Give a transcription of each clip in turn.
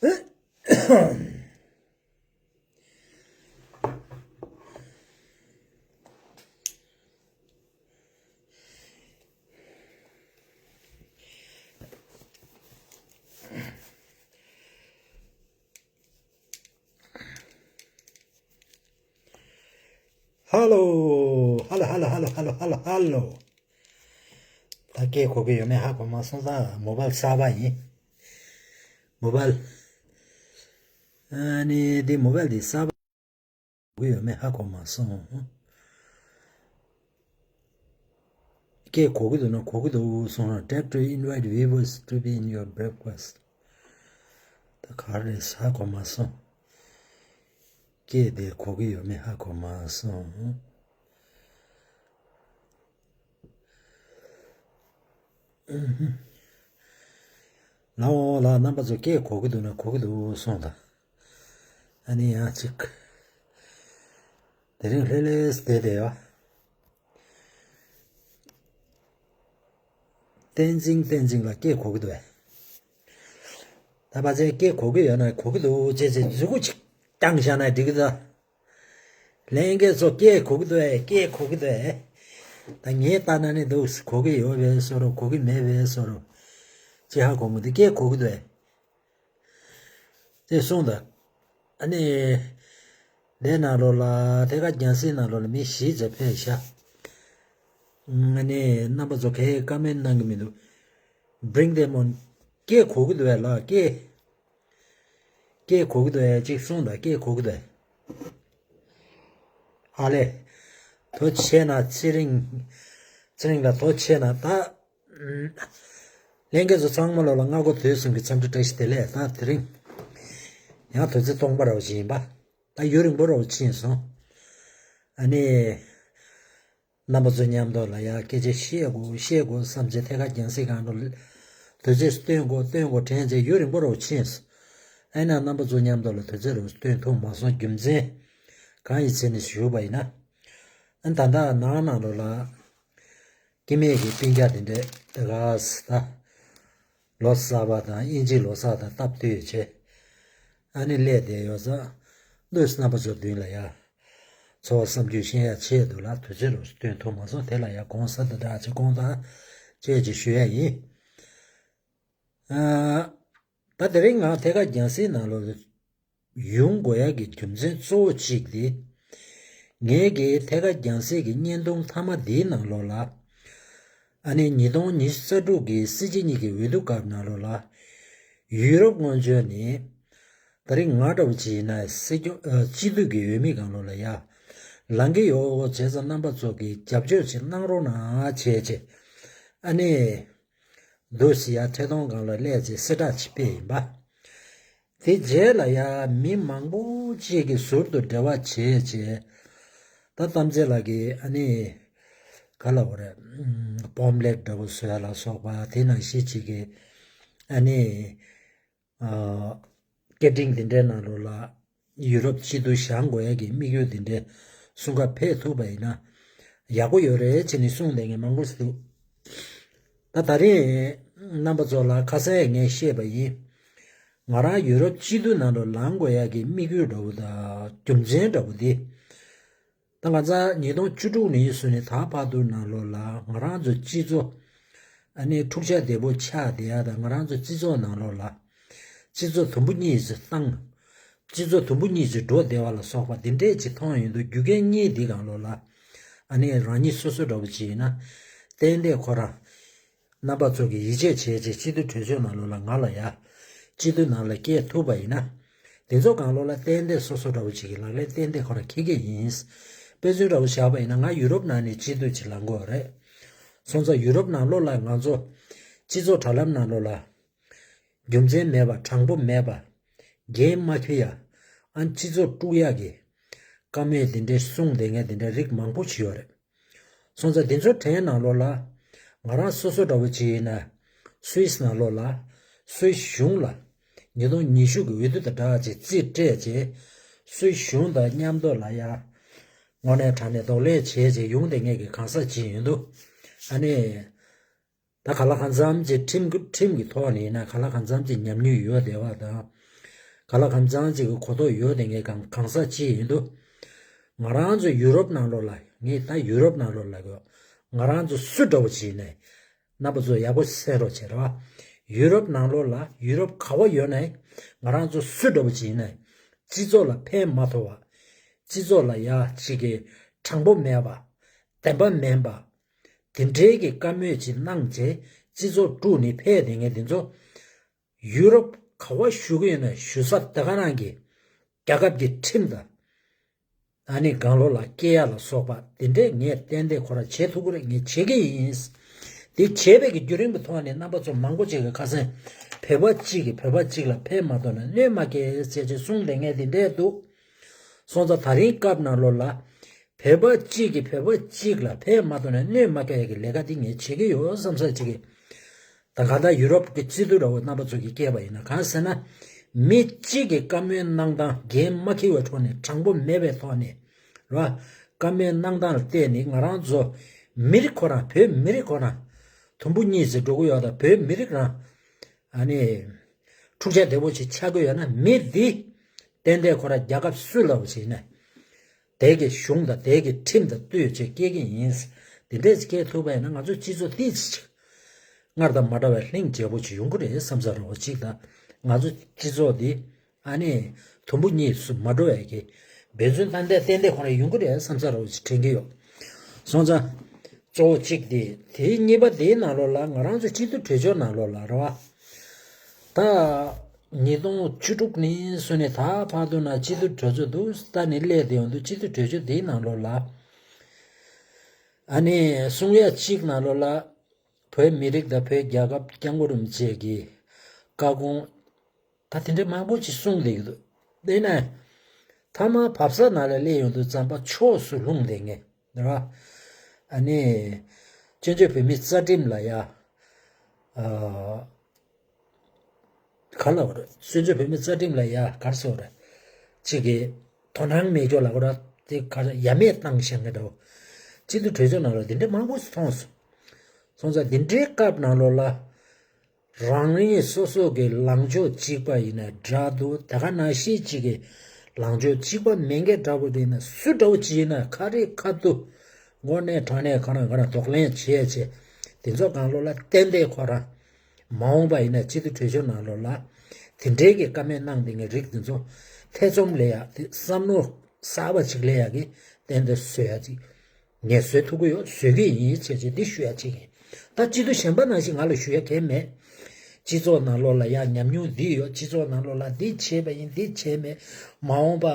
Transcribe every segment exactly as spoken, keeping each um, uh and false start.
ཧ་ལོ། ཧ་ལོ། ཧ་ལོ། ད་སྐད་གོ་གི་ཡོད་མེད་ཧ་གོ་མ་སོང་། ད་མོ་བལ་གསར་པ་ཡིན། མོ་བལ། ཨ་ནི་འདི་མོ་བལ་འདི་གསར་པ་གོ་གི་ཡོད་མེད་ཧ་གོ་མ་སོང་། སྐད་གོ་གི་འདུག་ན་གོ་གི་འདུག་གསུངས་རོགས། Tap to invite viewers to be in your broadcast. ད་ག་རེ་ཧ་གོ་མ་སོང་། སྐད་དེ་གོ་གི་ཡོད་མེད་ཧ་གོ་མ་སོང་། ལའོ་ལ་རྣམ་པ་ཚོ་སྐད་གོ་གི་འདུག་ན་གོ་གི་འདུག་གསུངས་དང་། ཨ་ནི་ཡང་ཅིག་དེ་རིང་ལྷོད་ལྷོད་བསྡད་བསྡད་ཡོད། བསྟན་འཛིན་བསྟན་འཛིན་ལ་སྐད་གོ་གི་འདུག་བས། ད་ཕལ་ཆེར་སྐད་གོ་གི་ཡོད་ན་གོ་གི་འདུག་ཅེས་ཅེས་མཛུབ་གུ་ཅིག་བཏང་བཞག་ན་འགྲིག་གི་འདུག་ལྷན་རྒྱས་ཚོ་སྐད་གོ་གི་འདུག་བས། སྐད་གོ་གི་འདུག་བས། ད་ངས་ལྟ་ན་ནི་འདུག་གོ་གི་ཡོད་པའི་བཟོ་འདྲ། གོ་གི་མེད་པའི་བཟོ་འདྲ། ཅི་ཧ་གོ་མི་འདུག་སྐད་གོ་གི་འདུག་བས། ཅེས་གསུངས་དང་། ཨ་ནི། འདི་ནང་ལོགས་ལ་ཐད་ཀར་རྒྱང་སྲིང་ནང་ལོགས་ལ་མི་བཞི་ཙམ་ཕེབས་ཤག་ཨ་ནི་རྣམ་པ་ཚོ་གས་ཀ་མེན་གནང་གི་མི་འདུག Bring them on. སྐད་གོ་གི་འདུག་བས་ལ། སྐད། སྐད་གོ་གི་འདུག་བས། ཅིག་གསུངས་དང་། སྐད་གོ་གི་འདུག་བས། ཨ་ལས། ཐུགས་རྗེ་ཆེ་གནང་། ཚེ་རིང་། ཚེ་རིང་ལགས་ཐུགས་རྗེ་ཆེ་གནང་། ད། ལྷན་རྒྱས་ཚོ་ཚང་མ་ལོགས་ལ་སྔ་དགོང་དུས་གསུམ་གྱི་འཚམས་འདྲི་བཀྲ་ཤིས་བདེ་ལེགས། ད་དེ་རིང་ཡང་དུས་ཚོད་སྟོང་པ་ར་བ་ཞིག་ཡིན་པ། ད་ཡུན་རིང་པོ་ར་བ་ཕྱིན་སོང་། ཨ་ནི། རྣམ་པ་ཚོ་མཉམ་དུ་ལ་ཡ་སྐད་ཆ་བཤད་དགོས་བཤད་དགོས་བསམ་བྱས་ཐད་ཀར་རྒྱང་སྲིང་སྒང་དུ་དུས་ཚོད་སྟོན་དགོས་སྟོན་དགོས་དྲན་བྱས་ཡུན་རིང་པོ་ར་བ་ཕྱིན་སོང་། ཨ་ནི་རྣམ་པ་ཚོ་མཉམ་དུ་ལ་དུས་ཚོད་ར་བ་སྟོན་ཐུབ་མ་སོང་། རྒྱུ་མཚན་གང་ཡིན་ཟེར་ནས་ཞུས་པ་ཡིན་ན། ཨ་ནི་ད་ལྟ་ནང་ནང་ལོགས་ལ། སྐྱེ་དམན་གྱི་སྤུན་ཀྱག་དེ་འདྲས་དེ་ག་ས་ད། ལོ་གསར་པ་དང་དབྱིན་ཇིའི་ལོ་གསར་དང་སྟབས་བསྟུན་བྱས། ཨ་ནི་སླེབས་བསྡད་ཡོད་ཙང་། ལྷོད་ལྷོད་རྣམ་པ་ཚོ་མདུན་ལ་ཡ། ཚོར་བ་བསམ་ཚུལ་བཤད་ཡ་ཆེད་དུ་ལ་དུས་ཚོད་རུ་སྟོན་ཐུབ་མ་སོང་། དེ་ལ་ཡ་དགོངས་ས་དེ་འདྲ་ཅིག་དགོངས་དག་བཅས་ཅིག་ཞུ་ཡ་ཡིན། ཨ། ད་དེ་རིང་ང་ཐད་ཀར་རྒྱང་སྲིང་ནང་ལོགས་ཡོང་དགོས་ཡག་གི་རྒྱུ་མཚན་གཙོ་བོ་གཅིག་དེ། ངེད་ཀྱི་ཐད་ཀར་རྒྱང་སྲིང་གི་བརྙན་ཐུང་མཐའ་མ་འདིའི་ནང་ལོགས་ལ། ཨ་ནི་ཉིས་སྟོང་ཉི་ཤུ་རྩ་དྲུག་གི་སྲིད་སྤྱི་གཉིས་ཀྱི་འོས་བསྡུ་སྐབས་ནང་ལོགས་ལ། ཡུ་རོབ་སྔོན་བྱོན་ནས། ད་རིང་ང་འདྲ་བོ་ཅིག་ཡིན་ན་སྲིད་སྐྱོང་ཨ། སྤྱི་འཐུས་ཀྱི་འོས་མི་སྒང་ལོགས་ལ་ཡ། ལངས་ཀྱི་ཡོད་བྱས་ཙང་རྣམ་པ་ཚོ་གིས་རྒྱབ་སྐྱོར་ཅིག་གནང་རོགས་གནང་བྱས་བྱས། ཨ་ནི། འདུག་སེ་ཡ་ཐད་གཏོང་སྒང་ལ་སླེབས་བྱས་གསལ་བསྒྲགས་ཅིག་སྤེལ་ཡིན་པ། དེ་རྗེས་ལ་ཡ་མི་མང་པོ་ཅིག་གིས་ཟུར་དུ་འབྲེལ་བ་བྱས་བྱས། ད་གཏམ་ཚེ་ལགས་ཀྱིས་ཨ་ནི། ག་ལབ་དགོས་རེད། པོམ་ལེཊ་འདྲ་བོ་བཟོ་ཡ་ལ་སོགས་པ་དེ་ནང་བཞིན་ཅིག་གིས་ཨ་ནི། ཨ། སྐད་འཕྲིན་འདི་འདྲའི་ནང་ལོགས་ལ་ཡུ་རོབ་སྤྱི་འཐུས་བཞེངས་དགོས་ཡ་གི་དམིགས་ཡུལ་འདི་འདྲའི་གསུང་སྐབས་ཕེབས་ཐུབ་པ་ཡིན་ན་ཡག་པོ་ཡོད་རེད་ཅེས་ནས་གསུངས་བསྡད་མཁན་མང་པོ་ཞིག་འདུག་ད་ད་རེས་རྣམ་པ་ཚོ་ལ་ཁ་སང་ངས་བཤད་པ་ཡིན། ང་རང་ཡུ་རོབ་སྤྱི་འཐུས་ནང་ལ་ལངས་དགོས་ཡ་གི་དམིགས་ཡུལ་འདྲ་བོ་དང་རྒྱུ་མཚན་འདྲ་བོ་འདི། ད་ང་ཚ་ཉིས་སྟོང་བཅུ་དྲུག་ནས་བཟུང་ནས་ད་བར་དུ་ནང་ལོགས་ལ་ང་རང་ཚོ་སྤྱི་ཚོགས་ཨ་ནི་འཁྲུག་ཆ་དོད་པོ་ཆགས་བསྡད་ཡ་དང་། ང་རང་ཚོ་སྤྱི་ཚོགས་ནང་ལོགས་ལ་སྤྱི་ཚོགས་དུམ་བུ་གཉིས་ཙམ་བཏང་། སྤྱི་ཚོགས་དུམ་བུ་གཉིས་ཙམ་འགྲོ་བསྡད་པ་ལ་སོགས་པ་འདི་འདྲས་ཅིག་མཐོང་ཡོང་དུས། རྒྱུ་རྐྱེན་གཉིས་འདི་སྒང་ལོགས་ལ་ཨ་ནི་རང་ཉིད་སོ་སོ་འདྲ་བོ་ཅིག་ཡིན་ན་ཏན་ཏན་ཁོ་རང་རྣམ་པ་ཚོ་གིས་ཡིད་ཆེས་བྱས་བྱས་སྤྱི་འཐུས་གྲོས་ཚོགས་ནང་ལོགས་ལ་ང་ལ་ཡ་སྤྱི་འཐུས་ནང་ལ་སྐྱེལ་ཐུབ་པ་ཡིན་ན། དེ་ཚོ་སྒང་ལོགས་ལ་ཏན་ཏན་སོ་སོ་འདྲ་བོ་ཅིག་གི་ལག་ལེན་ཏན་ཏན་ཁོ་རང་འཁེལ་གྱི་ཡིན། དཔེ་མཚོན་འདྲ་བོ་བཞག་པ་ཡིན་ན་ང་ཡུ་རོབ་ནང་ནས་སྤྱི་འཐུས་ཅིག་ལངས་དགོས་རེད། སོང་ཙང་ཡུ་རོབ་ནང་ལོགས་ལ་ང་ཚོ་སྤྱི་ཚོགས་དྲ་ལམ་ནང་ལོགས་ལ་རྒྱུ་མཚན་མེད་པ། དྲང་པོ་མེད་པ། འགན་མ་འཁྱེར་ཡ། ཨ་ནི་སྤྱི་ཚོགས་དཀྲུག་ཡ་གི་བཀའ་མོལ་དེ་འདྲའི་གསུངས་བསྡད་མཁན་དེ་འདྲའི་རིགས་མང་པོ་ཞིག་ཡོད་རེད། སོང་ཙང་དེ་ཚོའི་གྲས་ནང་ལོགས་ལ་ང་རང་སོ་སོ་འདྲ་བོ་ཅིག་ཡིན་ན། སུད་སི་ནང་ལོགས་ལ་སུད་སི་གཞུང་ལ་ཉིས་སྟོང་ཉི་ཤུ་གི་འོས་བསྡུ་དང་སྦྲགས་ཅིག་རྩིས་སྤྲད་རྗེས། སུད་སི་གཞུང་དང་མཉམ་དུ་ལ་ཡ་དངོས་གནས་དྲང་གནས་གདོང་ལེན་བྱས་རྗེས་ཡོང་བསྡད་མཁན་གྱི་གང་ཟག་ཅིག་ཡིན་དུས། ཨ་ནི། ད་ག་ལ་གང་འཚམ་ཅིག་ཁྲིམས་ཁྲིམས་ཀྱི་ཐོག་ནས་ཡིན་ན་ག་ལ་གང་འཚམ་ཅིག་ཉམས་མྱོང་ཡོད་བསྡད་པ་དང་། ག་ལ་གང་འཚམ་ཅིག་གི་གོ་རྟོགས་ཡོད་དེ་ངས་གང་གང་ཟག་ཅིག་ཡིན་དུས། ང་རང་ཚོ་ཡུ་རོབ་ནང་ལོགས་ལ། ངས་ད་ཡུ་རོབ་ནང་ལོགས་ལ་གི། ང་རང་ཚོ་སུ་འདྲ་བོ་ཅིག་ཡིན་ནའི། རྣམ་པ་ཚོ་ཡག་པོ་གསན་རོགས་བྱེད་རོགས། ཡུ་རོབ་ནང་ལོགས་ལ་ཡུ་རོབ་ག་བ་ཡོད་ནའི། ང་རང་ཚོ་སུ་འདྲ་བོ་ཅིག་ཡིན་ནའི། སྤྱི་ཚོགས་ལ་ཕན་མ་ཐོགས་པ། སྤྱི་ཚོགས་ལ་ཡ་ཅིག་གི་དྲང་པོ་མེད་པ། བདེན་པ་མིན་པ། དེ་འདྲའི་གི་བཀའ་མོལ་ཅིག་གནང་བྱས་སྤྱི་ཚོགས་དཀྲུགས་ནས་ཕེབས་བསྡད་མཁན་དེ་ཚོ། ཡུ་རོབ་ག་བ་བཞུགས་ཀྱི་ཡོད་ན་བཞུགས་ས་དེ་ག་རང་གི་རྒྱལ་ཁབ་ཀྱི་ཁྲིམས་དང་། ཨ་ནི་སྒང་ལོགས་ལ་སྐྱེལ་ཡ་ལ་སོགས་པ་དེ་འདྲས་ངས་ཏན་ཏན་ཁོ་ར་བྱེད་ཐུབ་ཀྱི་རེད། ངས་བྱེད་ཀྱི་ཡིན། དེ་བྱས་པའི་གི་བརྒྱུད་རིམ་གྱི་ཐོག་ནས་རྣམ་པ་ཚོ་མང་པོ་ཅིག་གི་ཁ་སང་བོད་པ་གཅིག་གིས་བོད་པ་གཅིག་ལ་ཕན་མ་ཐོགས་ན་གནོད་མ་སྐྱེལ་ཟེར་ཅིག་གསུངས་བསྡད་མཁན་དེ་འདྲས་འདུག་སོང་ཙང་ད་རིང་སྐབས་ནང་ལོགས་ལ། བོད་པ་གཅིག་གིས་བོད་པ་གཅིག་ལ་ཕན་མ་ཐོགས་ན་གནོད་མ་སྐྱེལ་ཡ་གི་ལས་ཀ་དེ་ངས་བྱེད་ཀྱི་ཡོད་བསམ་ས་ཅིག་གི། ད་ག་ད་ཡུ་རོབ་ཀྱི་སྤྱི་འཐུས་འདྲ་བོ་རྣམ་པ་ཚོ་གིས་བསྐྱལ་བ་ཡིན་ན། གང་ཟེར་ན། མི་གཅིག་གིས་བཀའ་མོལ་གནང་སྟངས་འགན་མ་འཁྱེར་བའི་ཐོག་ནས་དྲང་པོ་མེད་པའི་ཐོག་ནས། རེད་བ། བཀའ་མོལ་གནང་སྟངས་ལ་བལྟས་ནས་ང་རང་ཚོ་མི་རིགས་ཁོ་རང་། བོད་མི་རིགས་ཁོ་རང་། དུམ་བུ་གཉིས་ཙམ་འགྲོ་གི་ཡོད། ད་བོད་མི་རིགས་རང་། ཨ་ནི། འཁྲུག་ཆ་དོད་པོ་ཞིག་ཆགས་ཀྱི་ཡོད་ན། མི་འདི་ཏན་ཏན་ཁོ་རང་རྒྱལ་ཁབ་སུ་ལ་བྱས་ན། དེ་གི་གཞུང་དང་དེ་གི་ཁྲིམས་དང་ལྟོས་བྱས་སྐྱེལ་གྱི་ཡིན། དེ་འདྲས་སྐྱེལ་ཐུབ་པ་ཡིན་ན་ང་ཚོ་སྤྱི་ཚོགས་ཏོག་ཙམ་ཅིག་སྔར་དང་མ་འདྲ་བའི་ལྷིང་འཇགས་པོ་ཅིག་ཡོང་གི་རེད་བསམ་ས་རེད་བ། གཅིག་དང་། ང་ཚོ་སྤྱི་ཚོགས་འདི་ཨ་ནི་དུམ་བུ་གཉིས་སུ་མ་འགྲོ་བའི་གི་འབད་བརྩོན་ཏན་ཏན་ཏན་ཏན་ཁོ་རང་ཡོང་གི་རེད་བསམ་ས་རེད་བ་ཅིག་དྲན་གྱི་ཡོད། སོང་ཙང་གཙོ་བོ་གཅིག་དེ། དེའི་གཉིས་པ་དེའི་ནང་ལོགས་ལ་ང་རང་ཚོ་སྤྱི་འཐུས་གྲོས་ཆོད་ནང་ལོགས་ལ་རེད་བ། ད་ཉིས་སྟོང་བཅུ་དྲུག་ནས་བཟུང་ནས་ད་བར་དུ་ན་སྤྱི་འཐུས་གྲོས་ཆོད་འདུག་ལྟ་ནས་སླེབས་བསྡད་ཡོང་དུས། སྤྱི་འཐུས་གྲོས་ཆོད་དེའི་ནང་ལོགས་ལ། ཨ་ནི་གསུང་ཡ་གཅིག་ནང་ལོགས་ལ། བོད་མི་རིགས་དང་བོད་རྒྱལ་ཁབ་སྐྱབས་མགོན་རིན་པོ་ཆེ་གི་བཀའ་དགོངས་ད་དེ་འདྲའི་མང་པོ་ཅིག་གསུངས་བསྡད་ཀྱི་འདུག་དེ་ནས་མཐའ་མ་བབས་ས་ནང་ལ་སླེབས་ཡོང་དུས་ཙམ་པ་ཕྱོགས་སུ་ལྷུང་བསྡད་མཁན་རེད་བ། ཨ་ནི་བཙན་བྱོལ་བོད་མིའི་རྩ་ཁྲིམས་ལ་ཡ། ཨ། ག་ལབ་དགོས་རེད། བཙན་བྱོལ་བོད་མིའི་རྩ་ཁྲིམས་ལ་ཡ་ག་རེ་ཟེར་དགོས་རེད། གཅིག་གི་དོ་སྣང་མེད་ཀྱོག་ལབ་དགོས་རེད། དེ་ག་རེ་ཡ་མེད་བཏང་བཞག་མཁན་འདྲ་བོ། སྤྱི་འཐུས་གྲོས་ཆོད་ནང་ལ་དེ་འདྲའི་མང་པོ་ཞིག་མཐོང་སོང་། སོང་ཙང་དེ་འདྲའི་སྐབས་ནང་ལོགས་ལ། རང་ཉིད་སོ་སོ་གི་ལངས་ཕྱོགས་གཅིག་པ་ཡིན་ན་འདྲ་འདུག་ད་ག་ནང་བཞིན་གཅིག་གི་ལངས་ཕྱོགས་གཅིག་པ་མེད་མཁན་འདྲ་པོ་དེ་ཡིན་ན། སུ་འདྲ་བོ་ཅིག་ཡིན་ན་ཁ་རི་ཁ་ཐུག་དངོས་གནས་དྲང་གནས་ག་རང་ག་རང་གདོང་ལེན་བྱས་བྱས། དེ་ཚོ་སྒང་ལོགས་ལ་ཏན་ཏན་ཁོ་རང་མ་འོངས་པ་ཡིན་ན་སྤྱི་འཐུས་གྲོས་ཆོད་ནང་ལོགས་ལ་དེ་འདྲའི་གི་བཀའ་མོལ་གནང་བསྡད་མཁན་རིགས་དེ་ཚོ་ཐེ་ཚོམ་ལས་ཡ། དེ་བསམ་བློ་གསར་པ་ཅིག་ལས་ཡ་གི་ཏན་ཏན་བཟོ་ཡ་ཅིག་ངས་བཟོ་ཐུབ་ཀྱི་ཡོད། བཟོ་གི་ཡིན་བྱས་བྱས་འདི་ཞུ་ཡ་ཅིག་ཡིན། ད་སྤྱི་འཐུས་གཞན་པ་ནང་བཞིན་ང་ལ་ཞུ་ཡ་གང་ཡང་མེད། སྤྱི་ཚོགས་ནང་ལོགས་ལ་ཡ་ཉམས་མྱོང་འདི་ཡོད། སྤྱི་ཚོགས་ནང་ལོགས་ལ་འདི་བྱས་པ་ཡིན། འདི་བྱས་མེད། མ་འོངས་པ་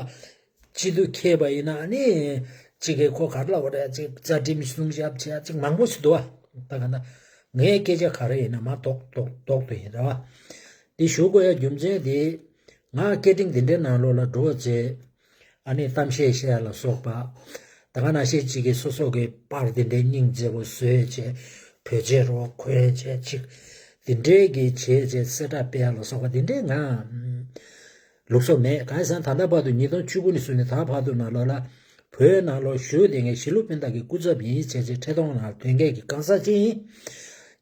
སྤྱི་འཐུས་འཁེལ་བ་ཡིན་ན་ནི་གཅིག་གིས་ཁོ་ག་རེ་ལབ་དགོས་རེད། ཅིག་རྩ་ཁྲིམས་སྲུང་སྐྱོབ་བྱེད་ཡ་ཅིག་མང་པོ་ཞིག་འདུག་ཨ། ད་ག་ན་ངའི་སྐད་ཆ་ག་རེ་ཡིན་ན་མ་རྡོག་རྡོག་རྡོག་ཏུ་ཡིན་རེད་བ། འདི་ཞུ་དགོས་ཡ་རྒྱུ་མཚན་དེ། ང་སྐད་འཕྲིན་འདི་འདྲའི་ནང་ལོགས་ལ་འགྲོ་བྱས། ཨ་ནི་གཏམ་བཤད་བཤད་ཡ་ལ་སོགས་པ། ད་ག་ནང་བཞིན་གཅིག་གིས་སོ་སོ་གི་པར་འདི་འདྲའི་སྙིང་རྗེ་པོ་བཟོས་བྱས། བོད་ཆས་རོགས་གོན་བྱས་ཅིག་འདི་འདྲའི་གི་བྱས་བྱས་གསལ་བསྒྲགས་སྤེལ་ཡ་ལ་སོགས་པ་འདི་འདྲའི་ང་ལུགས་སྲོལ་མེད། གང་ཡིན་ཟེར་ན་ད་ལྟ་བར་དུ་ཉིས་སྟོང་བཅུ་དགུ་ནས་བཟུང་ནས་ད་བར་དུ་ནང་ལོགས་ལ་བོད་ནང་ལོགས་བཞུགས་བསྡད་མཁན་གཞིས་ལུས་སྤུན་ཟླ་གི་སྐུ་ཚབ་ཡིན་བྱས་བྱས་ཁྲི་སྟོང་ནང་ཐོན་མཁན་གྱི་གང་ཟག་ཅིག་ཡིན།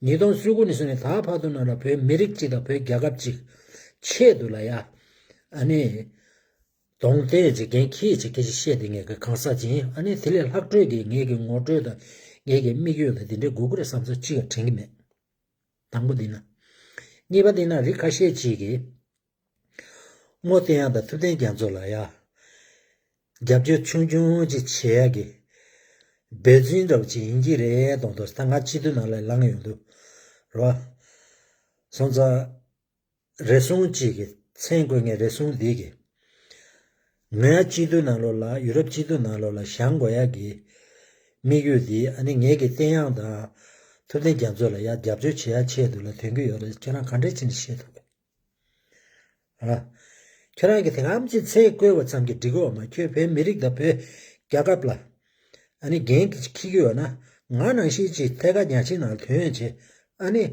ཉིས་སྟོང་བཅུ་དགུ་ནས་བཟུང་ནས་ད་བར་དུ་ནང་ལ་བོད་མི་རིགས་གཅིག་དང་བོད་རྒྱལ་ཁབ་གཅིག་ཆེད་དུ་ལ་ཡ། ཨ་ནི། གདོང་གཏད་ཅིག་འགན་འཁྱེར་ཅིག་སྐད་ཆ་བཤད་བསྡད་མཁན་གྱི་གང་ཟག་ཅིག་ཡིན། ཨ་ནི་དེ་ལས་ལྷག་སྤྲོས་ཀྱི་ངེད་ཀྱི་ངོ་སྤྲོད་དང་ངེད་ཀྱི་དམིགས་ཡུལ་ལ་དེ་འདྲའི་དགོས་ཀྱི་རེད་བསམ་ཚུལ་གཅིག་ཀྱང་དྲན་གྱི་མེད། དང་པོ་འདི་ན། གཉིས་པ་འདི་ན་རིགས་ཁ་ཤས་ཅིག་གིས་རྨོ་བསྟན་དབྱངས་དང་ཐུབ་བསྟན་རྒྱ་མཚོ་ལ་ཡ། རྒྱབ་སྐྱོར་ཆུང་ཆུང་ཅིག་བྱེད་ཡ་གི་འབད་བརྩོན་འདྲ་བོ་ཅིག་ཡིན་གྱི་རེད་མདོག་མདོག་ད་ང་སྤྱི་འཐུས་ནང་ལ་ལངས་ཡོང་དུས་རེད་བ། སོང་ཙང་། རེ་ཟུང་གཅིག་གིས་མཚན་བཀོད་མཁན་རེ་ཟུང་འདི་གིས། ང་སྤྱི་འཐུས་ནང་ལོགས་ལ། ཡུ་རོབ་སྤྱི་འཐུས་ནང་ལོགས་ལ་བཞེངས་དགོས་ཡ་གི་དམིགས་ཡུལ་འདི། ཨ་ནི་ངེད་ཀྱིས་བསྟན་དབྱངས་དང་ཐུབ་བསྟན་རྒྱ་མཚོ་ལ་ཡ་རྒྱབ་སྐྱོར་བྱེད་ཡ་ཆེད་དུ་ལ་ཐོན་གྱི་ཡོད་རེད། ཁྱོད་རང་ག་འདྲས་བྱས་ནས་ཤེས་ཐུབ་གི། ཨ། ཁྱོད་རང་གིས་དེ་གམ་ཅིག་མཚན་བཀོད་པ་ཙམ་གྱིས་འགྲིག་གི་ཡོད་མ། ཁྱོད་བོད་མི་རིགས་དང་བོད་རྒྱལ་ཁབ་ལ། ཨ་ནི་འགན་འཁྱེར་གྱི་ཡོད་ན། ང་ནང་བཞིན་ཅིག་ཐད་ཀར་ཉག་གཅིག་ནང་ཐོན་བྱས། ཨ་ནི།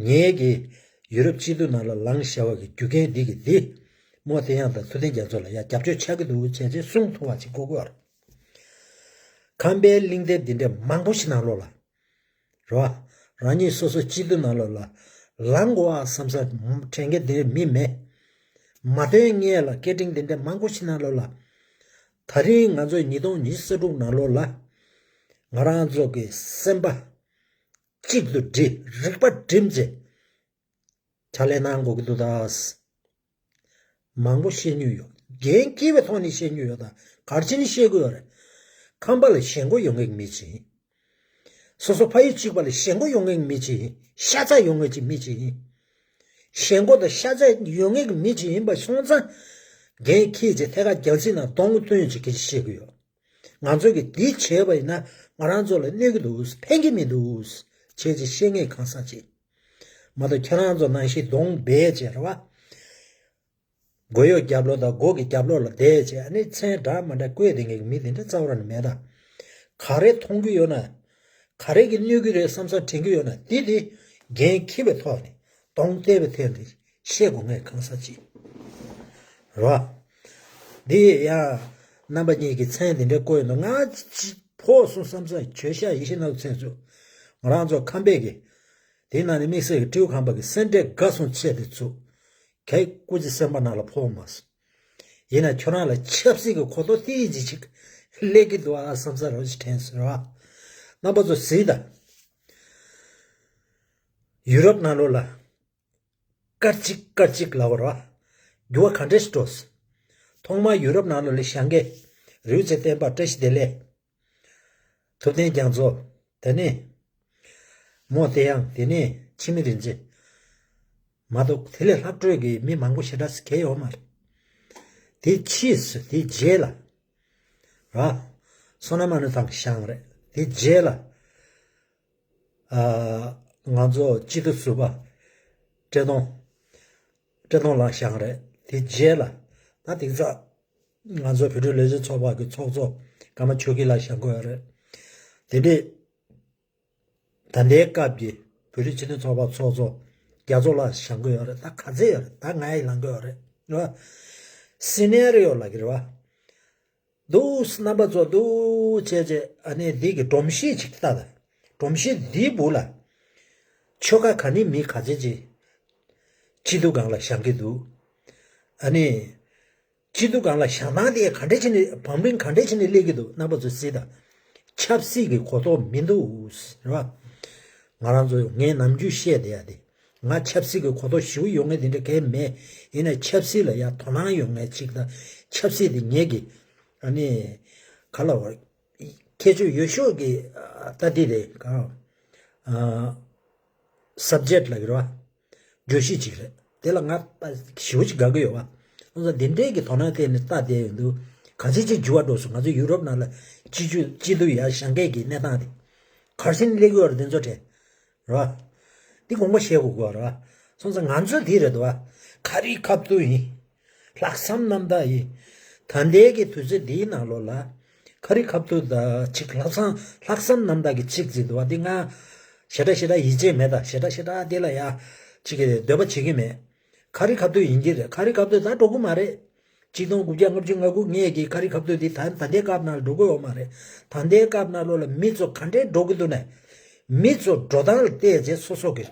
ངེད་ཀྱིས་ཡུ་རོབ་སྤྱི་འཐུས་ནང་ལ་ལངས་བཞག་པ་གི་རྒྱུ་རྐྱེན་འདི་གིས་འདི། རྨོ་བསྟན་དབྱངས་དང་ཐུབ་བསྟན་རྒྱ་མཚོ་ལ་ཡ་རྒྱབ་སྐྱོར་ཆགས་ཀྱི་འདུག་བྱས་ཚེ་གསུང་ཐུབ་པ་ཅིག་དགོས་ཀྱི་ཡོད་རེད། ཁམས་པའི་གླེང་དེབ་འདི་འདྲ་མང་པོ་ཞིག་ནང་ལོགས་ལ། རེད་བ། རང་ཉིད་སོ་སོ་སྤྱི་འཐུས་ནང་ལོགས་ལ་ལངས་དགོས་ཨ་བསམ་ས་དྲན་མཁན་དེ་མི་མེད། མ་བཏོན་སྔོན་ལ་སྐད་འཕྲིན་དེ་འདྲ་མང་པོ་ཞིག་ནང་ལོགས་ལ། ད་རིང་ང་ཚོའི་ཉིས་སྟོང་ཉི་ཤུ་རྩ་དྲུག་ནང་ལོགས་ལ། ང་རང་ཚོ་གི་སེམས་པ་གཅིག་ཏུ་སྒྲིལ། རིག་པ་བསྒྲིམས་བྱས་ཕྱག་ལས་གནང་དགོས་ཀྱི་འདུག་ད། མང་པོ་བཤད་མྱོང་ཡོད། འགན་འཁྱེར་བའི་ཐོག་ནས་བཤད་མྱོང་ཡོད། ད་ག་རེ་བྱས་ནས་བཤད་དགོས་ཡོད་རེད། ཁམས་པ་ལ་ཞེན་ཁོག་ཡོད་མཁན་གྱི་མི་ཅིག་ཡིན། སོ་སོ་ཕ་ཡུལ་གཅིག་པ་ལ་ཞེན་ཁོག་ཡོད་མཁན་གྱི་མི་ཅིག་ཡིན། ཤ་ཚ་ཡོད་མཁན་གྱི་མི་ཅིག་ཡིན། ཞེན་ཁོག་དང་ཤ་ཚ་ཡོད་མཁན་གྱི་མི་ཅིག་ཡིན་པ་སོང་ཙང་། འགན་འཁྱེར་བྱས་ཐད་ཀར་རྒྱལ་སྤྱི་ནང་གདོང་བསྟན་བྱས་སྐད་ཆ་བཤད་ཀྱི་ཡོད། ང་ཚོས་ཀྱིས་འདི་བྱས་པ་ཡིན་ན་ང་རང་ཚོ་ལ་གནོད་ཀྱི་འདུག་ཕན་གྱི་མི་འདུག་བྱས་བྱས་བཤད་མཁན་གང་ཟག་ཅིག་མ་གཏོགས། ཁྱེད་རང་ཚོ་ནང་བཞིན་གདོང་སྦས་བྱས་རེད་བ། མགོ་གཡོག་རྒྱབ་ལོགས་དང་མགོ་གི་རྒྱབ་ལོགས་ལ་བསྡད་བྱས། ཨ་ནི་མཚན་འདྲ་མི་འདྲ་བཀོད་བསྡད་མཁན་གྱི་མི་དེ་འདྲ་རྩ་བ་རང་ནས་མེད་ད། ག་རེ་མཐོང་གི་ཡོད་ན། ག་རེ་གིས་གནོད་ཀྱི་རེད་བསམ་བསམ་དྲན་གྱི་ཡོད་ན། དེ་དེ་འགན་འཁྱེར་བའི་ཐོག་ནས་གདོང་གཏད་པའི་ཐད་ནས་བཤད་དགོས་མཁན་གང་ཟག་ཅིག་རེད་བ། འདི་ཡང་རྣམ་པ་གཉིས་ཀྱིས་མཚན་དེ་འདྲ་བཀོད་ཡོད་འདུག་ང་ཅིག་ཕོག་སོང་བསམ་ས། གྱོད་ཤག་ཡེ་ཤེས་ནག་མཚན་ཚོ། ང་རང་ཚོ་ཁམས་པའི་གི་དེའི་ནང་ནས་དམིགས་བསལ་གྱི་སྤྲེའུ་ཁམས་པ་གི་སེམས་ཁྲལ་དགའ་སོང་ཆེ་དེ་ཚོ། གའི་སྐུ་ཚེ་སེམས་པ་ནང་ལ་ཕོག་མ་སོང་། ཡིན་ན་ཁྱོད་རང་ལ་ཆབ་སྲིད་ཀྱི་གོ་རྟོགས་ཏིག་ཙི་ཅིག་སླེབས་ཀྱི་འདུག་ཨ་བསམ་ས་རོ་ཅིག་དྲན་སོང་ར། རྣམ་པ་ཚོ་གཟིགས་དང་། ཡུ་རོབ་ནང་ལོགས་ལ་སྐར་གཅིག་སྐར་གཅིག་ལབ་པ་ར། འགྱུར་བ་ག་འདྲ་ཞིག་འགྲོ་སོང་། ཐོག་མར་ཡུ་རོབ་ནང་ལོགས་ལ་བཞེངས་མཁན་རིའུ་ཆེ་བསྟན་པ་བཀྲ་ཤིས་བདེ་ལེགས། ཐུབ་བསྟན་རྒྱ་མཚོ། དེ་ནས་མོ་དེ་ཡང་། དེ་ནས་འཆི་མེད་རིན་ཆེན། མ་གཏོགས་དེ་ལས་ལྷག་འཕྲོས་ཀྱི་མི་མང་པོ་ཞེ་དྲག་གང་ཡང་ཡོད་མ་རེད། དེ་ཕྱིས་སུ་དེ་རྗེས་ལ་ར། བསོད་ནམས་དབང་ནུ་ཚང་བཞེངས་རེད། དེ་རྗེས་ལ་ཨ། ང་ཚོ་སྤྱི་འཐུས་ཟུར་པ་བཀྲས་མཐོང་། བཀྲས་མཐོང་ལགས་བཞེངས་རེད། དེ་རྗེས་ལ་ད་དེང་སང་ང་ཚོ་བོད་ཕྲུག་ལས་བྱེད་ཚོགས་པ་གི་ཚོགས་གཙོ་ཀརྨ་ཆོས་སྐྱིད་ལགས་བཞེངས་དགོས་ཡོད་རེད། དེ་འདྲས་ད་ལྟའི་སྐབས་ཀྱི་བོད་རིགས་སྤྱི་མཐུན་ཚོགས་པ་ཚོགས་གཙོ་རྒྱ་མཚོ་ལགས་བཞེངས་དགོས་ཡོད་རེད། ད་ག་ཚད་ཡོད་རེད། ད་ང་ཡི་ལངས་དགོས་ཡོད་རེད། རེད་བ། སི་ནེ་རི་ཡོ་ལབ་ཀྱི་རེད་བ། འདུག་རྣམ་པ་ཚོ་འདུག་བྱས་བྱས། ཨ་ནི་འདི་གི་སྒྲོམ་གཞི་ཅིག་ལྟ་དང་། སྒྲོམ་གཞི་འདིའི་སྦུག་ལ་ཆོལ་ཁ་ག་ནི་མི་ག་ཚད་ཅིག་སྤྱི་འཐུས་སྒང་ལ་བཞེངས་ཀྱི་འདུག་ཨ་ནི་སྤྱི་འཐུས་སྒང་ལ་བཞེངས་སྟངས་དེ་ག་འདྲ་བྱས་ནས་བང་བརླིང་ག་འདྲ་བྱས་ནས་སླེབས་ཀྱི་འདུག་རྣམ་པ་ཚོ་གཟིགས་དང་། ཆབ་སྲིད་ཀྱི་གོ་རྟོགས་མི་འདུག་རེད་བ། ང་རང་ཚོ་ངས་ནམ་རྒྱུན་བཤད་བསྡད་ཡ་དེ། ང་ཆབ་སྲིད་ཀྱི་གོ་རྟོགས་ཞེ་པོ་ཡོད་མཁན་དེ་འདྲ་གང་ཡང་མེད། ཡིན་ན་ཆབ་སྲིད་ལ་ཡ་དོ་སྣང་ཡོད་མཁན་ཅིག་དང་། ཆབ་སྲིད་དེ་ངེད་ཀྱི་ཨ་ནི་ག་ལ་བ། ཁྱད་ཆོས་ཡོད་ཤོས་ཀྱི་ཨ་ལྟ་དེ་རེད་གང་། ཨ། སབ་ཇེག་ལབ་ཀྱི་རེད་བ། བརྗོད་གཞི་ཅིག་རེད། དེ་ལ་ང་ཞེ་པོ་ཅིག་དགའ་གི་ཡོད་བ། སོང་ཙང་འདི་འདྲའི་གི་དོ་སྣང་བསྟན་ནས་ལྟ་བསྡད་ཡོང་དུས། ག་ཚོད་ཅིག་འགྱུར་བ་འགྲོ་སོང་། ང་ཚོ་ཡུ་རོབ་ནང་ལ་སྤྱི་སྤྱི་འཐུས་ཡར་བཞེངས་མཁན་གྱི་གནས་སྟངས་དེ། ག་རེ་བྱས་ནས་སླེབས་ཀྱི་ཡོད་རེད་དེ་ཚོ་དྲན། རེད་བ། འདི་དགོངས་པ་བཞེས་དགོས་ཀྱི་ཡོད་རེད་བ། སོང་ཙང་ང་ཚོ་འདི་རེད་འདུག་བ། ག་རེའི་ཁ་ཐུག་ཡིན། ལྷག་བསམ་རྣམ་དག་ཡིན། ད་ལྟའི་གི་དུས་ཚོད་འདིའི་ནང་ལོགས་ལ། ག་རེ་ཁ་ཐུག་ད་ཅིག་ལྷག་བསམ་ལྷག་བསམ་རྣམ་དག་གི་ཅིག་བརྩིས་འདུག་བ། འདི་ང་ཞེ་དྲག་ཞེ་དྲག་ཡིད་ཆེས་མེད། ད་ཞེ་དྲག་ཞེ་དྲག་འདི་ལ་ཡ་ཅིག་གི་འདོད་པ་བྱེད་ཀྱི་མེད། ག་རེ་ཁ་ཐུག་ཡིན་གྱི་རེད། ག་རེ་ཁ་ཐུག་ད་འགྲོ་གི་མ་རེད། གཅིག་སྟོང་དགུ་བརྒྱ་ལྔ་བཅུ་ང་དགུ་ངེད་ཀྱི་ག་རེ་ཁ་ཐུག་འདི་ད་ད་ལྟའི་སྐབས་ནང་ལ་འགྲོ་གི་ཡོད་མ་རེད། ད་ལྟའི་སྐབས་ནང་ལོགས་ལ་མི་ཚོ་ག་འདྲས་འགྲོ་གི་འདུག་ན། མི་ཚོ་འགྲོ་སྟངས་ལ་བལྟས་རྗེས་སོ་སོ་གི་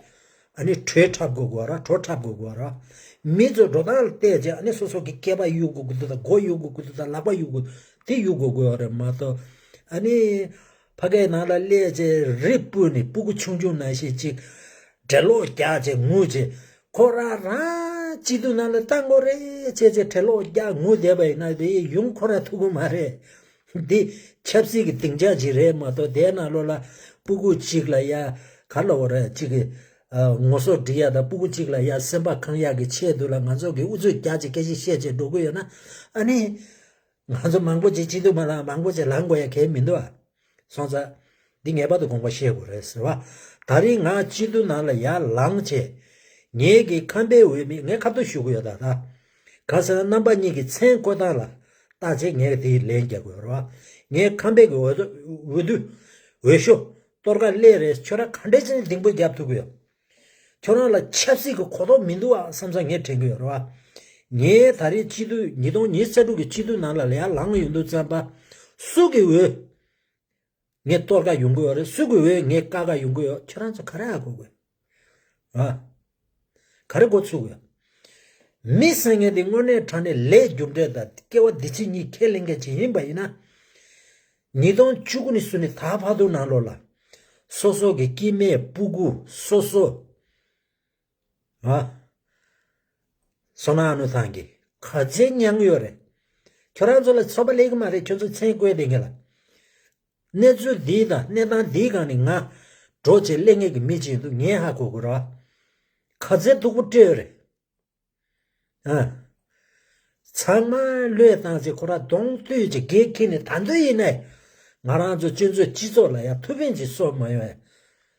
ཨ་ནི་གྲོས་འཁྲབ་དགོས་དགོས་ར། གྲོས་འཁྲབ་དགོས་དགོས་ར། མི་ཚོ་འགྲོ་སྟངས་ལ་བལྟས་རྗེས་ཨ་ནི་སོ་སོ་གི་སྐེད་པ་གཡུག་དགོས་ཀྱི་འདུག་དང་། མགོ་གཡུག་དགོས་ཀྱི་འདུག་དང་། ལག་པ་གཡུག་དགོས། དེ་གཡུག་དགོས་དགོས་རེད་མ་གཏོགས། ཨ་ནི་ཕ་གིའི་ནང་ལ་སླེབས་རྗེས་རི་སྤོས་ནས་སྤུ་གུ་ཆུང་ཆུང་ནང་བཞིན་ཅིག་འགྲེ་ལོག་རྒྱག་བྱས་ངུ་བྱས། ཁོ་རང་རང་སྤྱི་འཐུས་ནང་ལ་བཏང་དགོས་རེད་བྱས་བྱས་འགྲེ་ལོག་རྒྱག་ངུ་བསྡད་པ་ཡིན་ན། དེ་ཡུན་ཁོ་རང་ཐུག་གི་མ་རེད། འདི་ཆབ་སྲིད་ཀྱི་སྡིངས་ཆ་ཅིག་རེད་མ་གཏོགས། དེའི་ནང་ལོགས་ལ་སྤུ་གུ་གཅིག་ལ་ཡ་ག་ལབ་དགོས་རེད། གཅིག་གི་ཨ་ངོ་སོ་འབྲི་ཡ་དང་། སྤུ་གུ་གཅིག་ལ་ཡ་སེམས་པ་ཁེངས་ཡ་གི་ཆེད་དུ་ལ་ང་ཚོ་གི་ཨུ་ཚུགས་རྒྱག་བྱས་སྐད་ཆ་བཤད་བྱས་འགྲོ་གི་ཡོད་ན། ཨ་ནི་ང་ཚོ་མང་པོ་ཅིག་སྤྱི་འཐུས་མ་ལངས། མང་པོ་ཅིག་ལངས་དགོས་ཡ་གང་ཡང་མི་འདུག་ཨ། སོང་ཙང་འདི་ངེས་པར་དུ་དགོངས་པ་བཞེས་དགོས་རེད་ཟེར་བ། ད་རིང་ང་སྤྱི་འཐུས་ནང་ལ་ཡར་ལངས་བྱས། ངེད་ཀྱི་ཁམས་པའི་འོས་མི། ངས་ཁ་ཐུག་ཞུ་གི་ཡོད་ད། ད་གང་ཟེར་ན་རྣམ་པ་གཉིས་ཀྱི་མཚན་བཀོད་སྟངས་ལ་བལྟས་བྱས་ངས་དེའི་ལན་རྒྱག་དགོས་རེད་བ། ངས་ཁམས་པའི་གི་འོས་འོས་བསྡུ་འོས་ཤོག་གཏོར་ཁ་སླེབས་རེད། ཁྱོད་རང་ག་འདྲས་བྱས་ནས་ལྡིང་པོ་རྒྱབ་ཐུབ་ཀྱི་ཡོད། ཁྱོད་རང་ལ་ཆབ་སྲིད་ཀྱི་གོ་རྟོགས་མི་འདུག་ཨ་བསམ་བསམ་ངས་དྲན་གྱི་ཡོད་རེད་བ། ངས་ད་རེས་སྤྱི་འཐུས་ཉིས་སྟོང་ཉི་ཤུ་རྩ་དྲུག་གི་སྤྱི་འཐུས་ནང་ལ་ཡར་ལངས་ཡོང་དུས་ཙམ་པ། སུ་གི་འོས་ངས་གཏོར་ག་ཡོང་གི་ཡོད་རེད། སུ་གི་འོས་ངས་བཀག་ག་ཡོང་གི་ཡོད། ཁྱོད་རང་ཚོ་ག་རེ་ཧ་གོ་དགོས། ཨ། ག་རེ་འགོ་ཚུགས་དགོས། མི་ཟེར་མཁན་དེ་དངོས་གནས་དྲང་གནས་ལས་རྒྱུ་འབྲས་དང་སྐྱེ་བ་འདི་ཕྱི་གཉིས་ཁས་ལེན་མཁན་ཅིག་ཡིན་པ་ཡིན་ན། ཉིས་སྟོང་བཅུ་དགུ་ནས་བཟུང་ནས་ད་བར་དུ་ནང་ལོགས་ལ། སོ་སོ་གི་སྐྱེ་དམན་སྤུ་གུ་སོ་སོ། ཨ། བསོད་ནམས་ཨ་ནུ་ཐང་གིས་ག་ཚད་མྱངས་ཡོད་རེད། ཁྱོད་རང་ཚོ་ལ་ཚོད་དཔག་ལས་ཀྱི་མ་རེད། ཁྱོད་ཚོ་མཚན་བཀོད་བསྡད་མཁན་ལ། གནས་ཚུལ་འདིའི་དང་གནས་སྟངས་འདིའི་སྒང་ནས་ང་འགྲོ་བྱེད་ཀླད་ངན་གྱི་མི་ཅིག་ཡིན་དུས་ངས་ཧ་གོ་དགོས་རེད་བ། ག་ཚད་སྡུག་པོ་སྤྲད་ཡོད་རེད། ཨ། ཚང་མ་བློས་བཏང་ཚེ་ཁོ་རང་གདོང་བསྟོད་ཀྱི་སྒེར་ཁྱེར་ནས་ད་འདོད་ཡིན་ནའི། ང་རང་ཚོ་སྤྱི་ཚོགས་སྤྱི་ཚོགས་ལ་ཡང་ཐུགས་ཕན་ཅིག་གསོ་མ་ཡོང་བའི་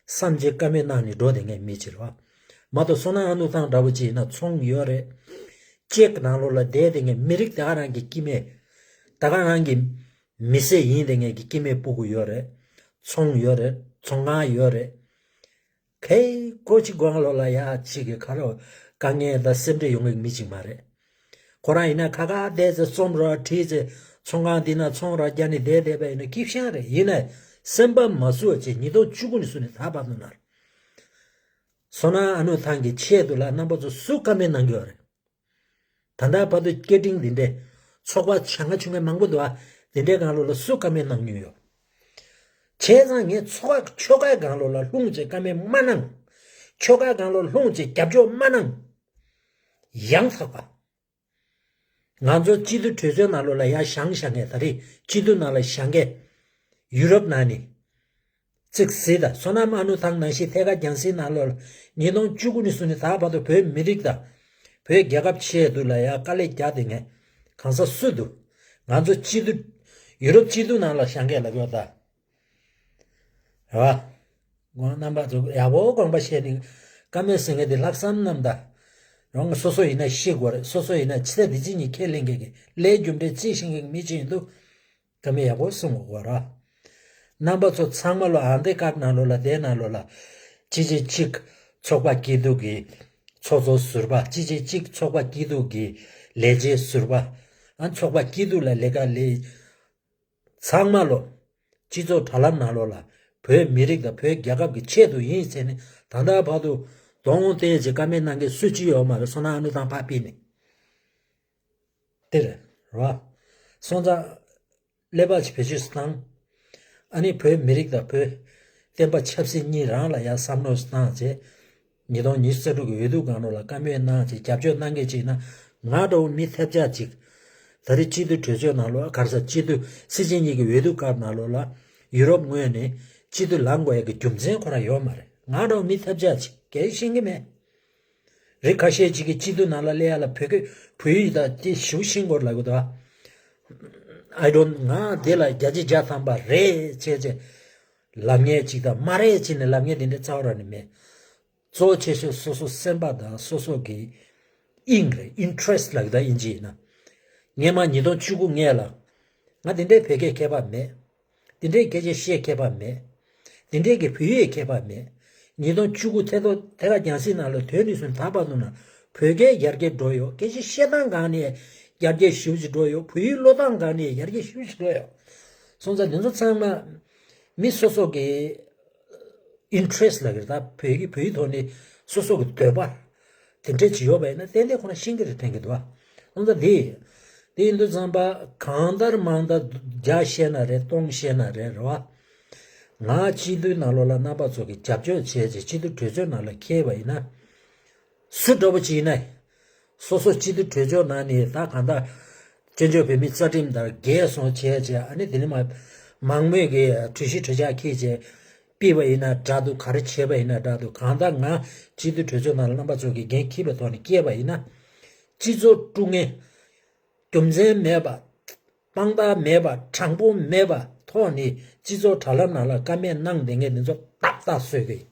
བསམ་བྱེད་ཀ་མེད་གནང་ནས་འགྲོ་བསྡད་མཁན་མི་ཅིག་རེད་བ། མ་གཏོགས་བསོད་ནམས་ཨ་ནུ་ཐང་འདྲ་པོ་ཅིག་ཡིན་ན་ཚོང་ཡོད་རེད། ཅེག་ནང་ལོགས་ལ་བསྡད་བསྡད་མཁན་མི་རིགས་ད་ག་རང་གི་སྐྱེ་དམན། ད་ག་རང་གི་མི་སེར་ཡིན་བསྡད་མཁན་གྱི་སྐྱེ་དམན་སྤུ་གུ་ཡོད་རེད། ཚོང་ཡོད་རེད། ཚོང་ཁང་ཡོད་རེད། ཁའི་ཀོ་ཅི་སྒང་ལོགས་ལ་ཡ་ཅིག་གི་ཁ་རོག་དཀའ་ངལ་དང་སེམས་ཁྲལ་ཡོང་གི་མི་ཅིག་མ་རེད། ཁོ་རང་ཡིན་ན་ཁ་ཁ་བསྡད་ཚེ་རྩོམ་རོགས་བྲིས་ཚེ་ཚོང་ཁང་འདི་ན་ཚོང་རོགས་རྒྱག་ནས་བསྡད་བསྡད་པ་ཡིན་ན་སྐྱིད་ཤང་རེད། ཡིན་ནའི་སེམས་པ་མ་བཟོད་ཅེས་ཉིས་སྟོང་བཅུ་དགུ་ནས་བཟུང་ནས་ད་བར་དུ་ན། བསོད་ནམས་ཨ་ནུ་ཐང་གི་ཆེད་དུ་ལ་རྣམ་པ་ཚོ་སུ་ཀ་མེད་གནང་གི་ཡོད་རེད། ད་ལྟ་བར་དུ་སྐད་འཕྲིན་འདི་འདྲའི་ཚོགས་པ་ཆེ་ང་ཆུང་ངའི་མང་པོ་འདུག་ཨ། འདི་འདྲའི་སྒང་ལོགས་ལ་སུ་ཀ་མེད་གནང་མྱོང་ཡོད། བྱས་ཙང་ངས་ཚོགས་པ་ཆོལ་ཁའི་སྒང་ལོགས་ལ་ལྷུང་བྱས་ཀ་མེད་མ་གནང་། ཆོལ་ཁའི་སྒང་ལོགས་ལྷུང་བྱས་རྒྱབ་སྐྱོར་མ་གནང་། ཡང་དག་པ། ང་ཚོ་སྤྱི་འཐུས་གྲོས་ཚོགས་ནང་ལོགས་ལ་ཡར་བཞེངས་བཞེངས་མཁན་ད་རེས་སྤྱི་འཐུས་ནང་ལ་བཞེངས་མཁན། ཡུ་རོབ་ནང་ནས། གཅིག་གཟིགས་དང་། བསོད་ནམས་ཨ་ནུ་ཐང་ནང་བཞིན་ཐད་ཀར་རྒྱང་སྲིང་ནང་ལོགས་ལ་ཉིས་སྟོང་བཅུ་དགུ་ནས་བཟུང་ནས་ད་བར་དུ་བོད་མི་རིགས་དང་། བོད་རྒྱལ་ཁབ་ཆེད་དུ་ལ་ཡ་དཀའ་ལས་རྒྱག་བསྡད་མཁན་གང་ཟག་སུ་འདུག་ང་ཚོ་སྤྱི་འཐུས། ཡུ་རོབ་སྤྱི་འཐུས་ནང་ལ་བཞེངས་མཁན་ལབ་ཡོད་ད། རེད་བ། ཁོང་རྣམ་པ་ཚོ་ཡག་པོ་དགོངས་པ་བཞེས་ནས་ཀ་མེད་ཟེར་མཁན་དེ་ལྷག་བསམ་རྣམ་དག་རང་སོ་སོ་ཡིན་ན་ཤེས་དགོས་རེད། སོ་སོ་ཡིན་ན་ཕྱི་ཚེས་འདི་ཕྱི་གཉིས་ཁས་ལེན་མཁན་གྱི་ལས་རྒྱུ་འབྲས་རྩིས་ཤེས་མཁན་གྱི་མི་ཅིག་ཡིན་དུས། ཀ་མེད་ཡག་པོ་གསུང་དགོས་ར། རྣམ་པ་ཚོ་ཚང་མ་ལོ་ཨ་འདི་སྐབས་ནང་ལོགས་ལ་དེ་ནང་ལོགས་ལ་གཅིག་གཅིག་གཅིག་ཚོགས་པ་སྐྱིད་སྡུག་གི་ཚོགས་གཙོ་ཟུར་པ། གཅིག་གཅིག་གཅིག་ཚོགས་པ་སྐྱིད་སྡུག་གི་ལས་བྱེད་ཟུར་པ། ཨ་ཚོགས་པ་སྐྱིད་སྡུག་ལ་ལས་ཀ་ལས། ཚང་མ་ལོ། སྤྱི་ཚོགས་དྲ་ལམ་ནང་ལོགས་ལ་བོད་མི་རིགས་དང་བོད་རྒྱལ་ཁབ་ཀྱི་ཆེད་དུ་ཡིན་ཟེར་ནས་ད་ལྟ་བར་དུ་གདོང་བསྟན་བྱས་ཀ་མེད་གནང་མཁན་སུ་གཅིག་ཡོད་མ་རེད། བསོད་ནམས་ཨ་ནུ་ཐང་ཕར་ཕུད་ནས། དེ་རེད་ར། སོང་ཙང་། ཀླད་པ་ཅིག་བེད་སྤྱོད་བཏང་། ཨ་ནི་བོད་མི་རིགས་དང་བོད་བསྟན་པ་ཆབ་སྲིད་གཉིས་རང་ལ་ཡང་བསམ་བློ་བཏང་བྱས། ཉིས་སྟོང་ཉི་ཤུ་རྩ་དྲུག་གི་འོས་བསྡུ་སྒང་ལོགས་ལ་བཀའ་མོལ་གནང་བྱས་རྒྱབ་སྐྱོར་གནང་མཁན་ཅིག་ཡིན་ན་ང་འདྲ་བོ་མི་ཐབས་ཆག་ཅིག་ད་རེས་སྤྱི་འཐུས་གྲོས་ཚོགས་ནང་ལོགས་ག་རེ་ཟ། སྤྱི་འཐུས་སྲིད་སྤྱི་གཉིས་ཀྱི་འོས་བསྡུ་སྐབས་ནང་ལོགས་ལ་ཡུ་རོབ་ངོས་ནས་སྤྱི་འཐུས་ལངས་དགོས་ཡ་གི་རྒྱུ་མཚན་ཁོ་རང་ཡོད་མ་རེད། ང་འདྲ་བོ་མི་ཐབས་ཆག་ཅིག་གལ་ཤེས་ཀྱི་མེད། རིགས་ཁ་ཤས་ཅིག་གིས་སྤྱི་འཐུས་ནང་ལ་སླེབས་ཡ་ལ་བོད་སྐད་བོད་ཡིག་དང་དེ་ཞེ་པོ་ཤེས་དགོས་ལབ་གི་འདུག་ཨ། I don't ང་འདི་ལ་བརྒྱ་ཆ་བརྒྱ་ཐམ་པ་རེད་བྱས་བྱས་ལབ་མཁན་ཅིག་དང་མ་རེད་བྱས་ནས་ལབ་མཁན་དེ་འདྲའི་རྩ་བ་རང་ནས་མེད། གཙོ་ཆེ་ཤོས་སོ་སོ་སེམས་པ་དང་སོ་སོ་གི་དབྱིངས་རེད། Interest ལབ་གི་ད་དབྱིན་ཇི་ཡིན་ན། སྔོན་མ་ཉིས་སྟོང་བཅུ་དགུ་སྔོན་ལ་ང་དེ་འདྲའི་བོད་སྐད་མཁས་པ་མེད། དེ་འདྲའི་སྐད་ཆ་བཤད་མཁས་པ་མེད། དེ་འདྲའི་གི་བོད་ཡིག་མཁས་པ་མེད། ཉིས་སྟོང་བཅུ་དགུ་ཐད་གཏོང་ཐད་ཀར་རྒྱང་སྲིང་ནང་ལ་ཐོན་ནས་བཟུང་ད་བར་དུ་ན་བོད་སྐད་ཡར་རྒྱས་འགྲོ་ཡོད། སྐད་ཆ་བཤད་སྟངས་སྒང་ནས་ཡར་རྒྱས་ཞེ་པོ་ཅིག་འགྲོ་ཡོད། བོད་ཡིག་ཀློག་སྟངས་སྒང་ནས་ཡར་རྒྱས་ཞེ་པོ་ཅིག་འགྲོ་ཡོད། སོང་ཙང་འདི་ཚོ་ཚང་མ་མི་སོ་སོ་གི་Interest ལབ་ཀྱི་རེད། ད་བོད་ཀྱི་བོད་ཡིག་ཐོག་ནས་སོ་སོ་གི་འདོད་པ་དེ་འདྲས་ཅིག་ཡོད་པ་ཡིན་ན་ཏན་ཏན་ཁོ་རང་ཤེས་ཀྱི་རེད་དྲན་གྱི་འདུག་ཨ། ཨང་ད་དེ། དེ་ཡིན་དུས་ཙམ་པ་གང་ལྟར་མང་ལྟར་བརྒྱ་བཤད་ན་རེད། སྟོང་བཤད་ན་རེད། རེད་བ། ང་སྤྱི་འཐུས་ནང་ལོགས་ལ་རྣམ་པ་ཚོ་གིས་རྒྱབ་སྐྱོར་བྱས་རྗེས་སྤྱི་འཐུས་གྲོས་ཚོགས་ནང་ལ་འཁེལ་བ་ཡིན་ན། སུ་འདྲ་པོ་ཅིག་ཡིན་ན། སོ་སོ་སྤྱི་འཐུས་གྲོས་ཚོགས་ནང་ནས་ད་གང་ལྟར། བཙན་བྱོལ་བོད་མིའི་རྩ་ཁྲིམས་ལྟར་རྒྱལ་སོང་བྱས་རྗེས་ཨ་ནི་དེ་ནས་མ། མང་མོས་ཀྱི་གྲོས་གཞི་གྲོས་འཆར་འཁྱེར་རྗེས། ཕུད་པ་ཡིན་ན་འདྲ་འདུག་ག་རེ་བྱས་པ་ཡིན་ན་འདྲ་འདུག་གང་ལྟར་ང་སྤྱི་འཐུས་གྲོས་ཚོགས་ནང་ལ་རྣམ་པ་ཚོ་གིས་འགན་འཁྱེར་བའི་ཐོག་ནས་བསྐྱལ་བ་ཡིན་ན། སྤྱི་ཚོགས་དཀྲུག་མཁན། རྒྱུ་མཚན་མེད་པ། དཔང་རྟགས་མེད་པ། དྲང་པོ་མེད་པ་ཐོག་ནས་སྤྱི་ཚོགས་དྲ་ལམ་ནང་ལ་ཀ་མེད་གནང་བསྡད་མཁན་འདི་ཚོ་ཏག་ཏག་གསོད་ཀྱི་ཡིན།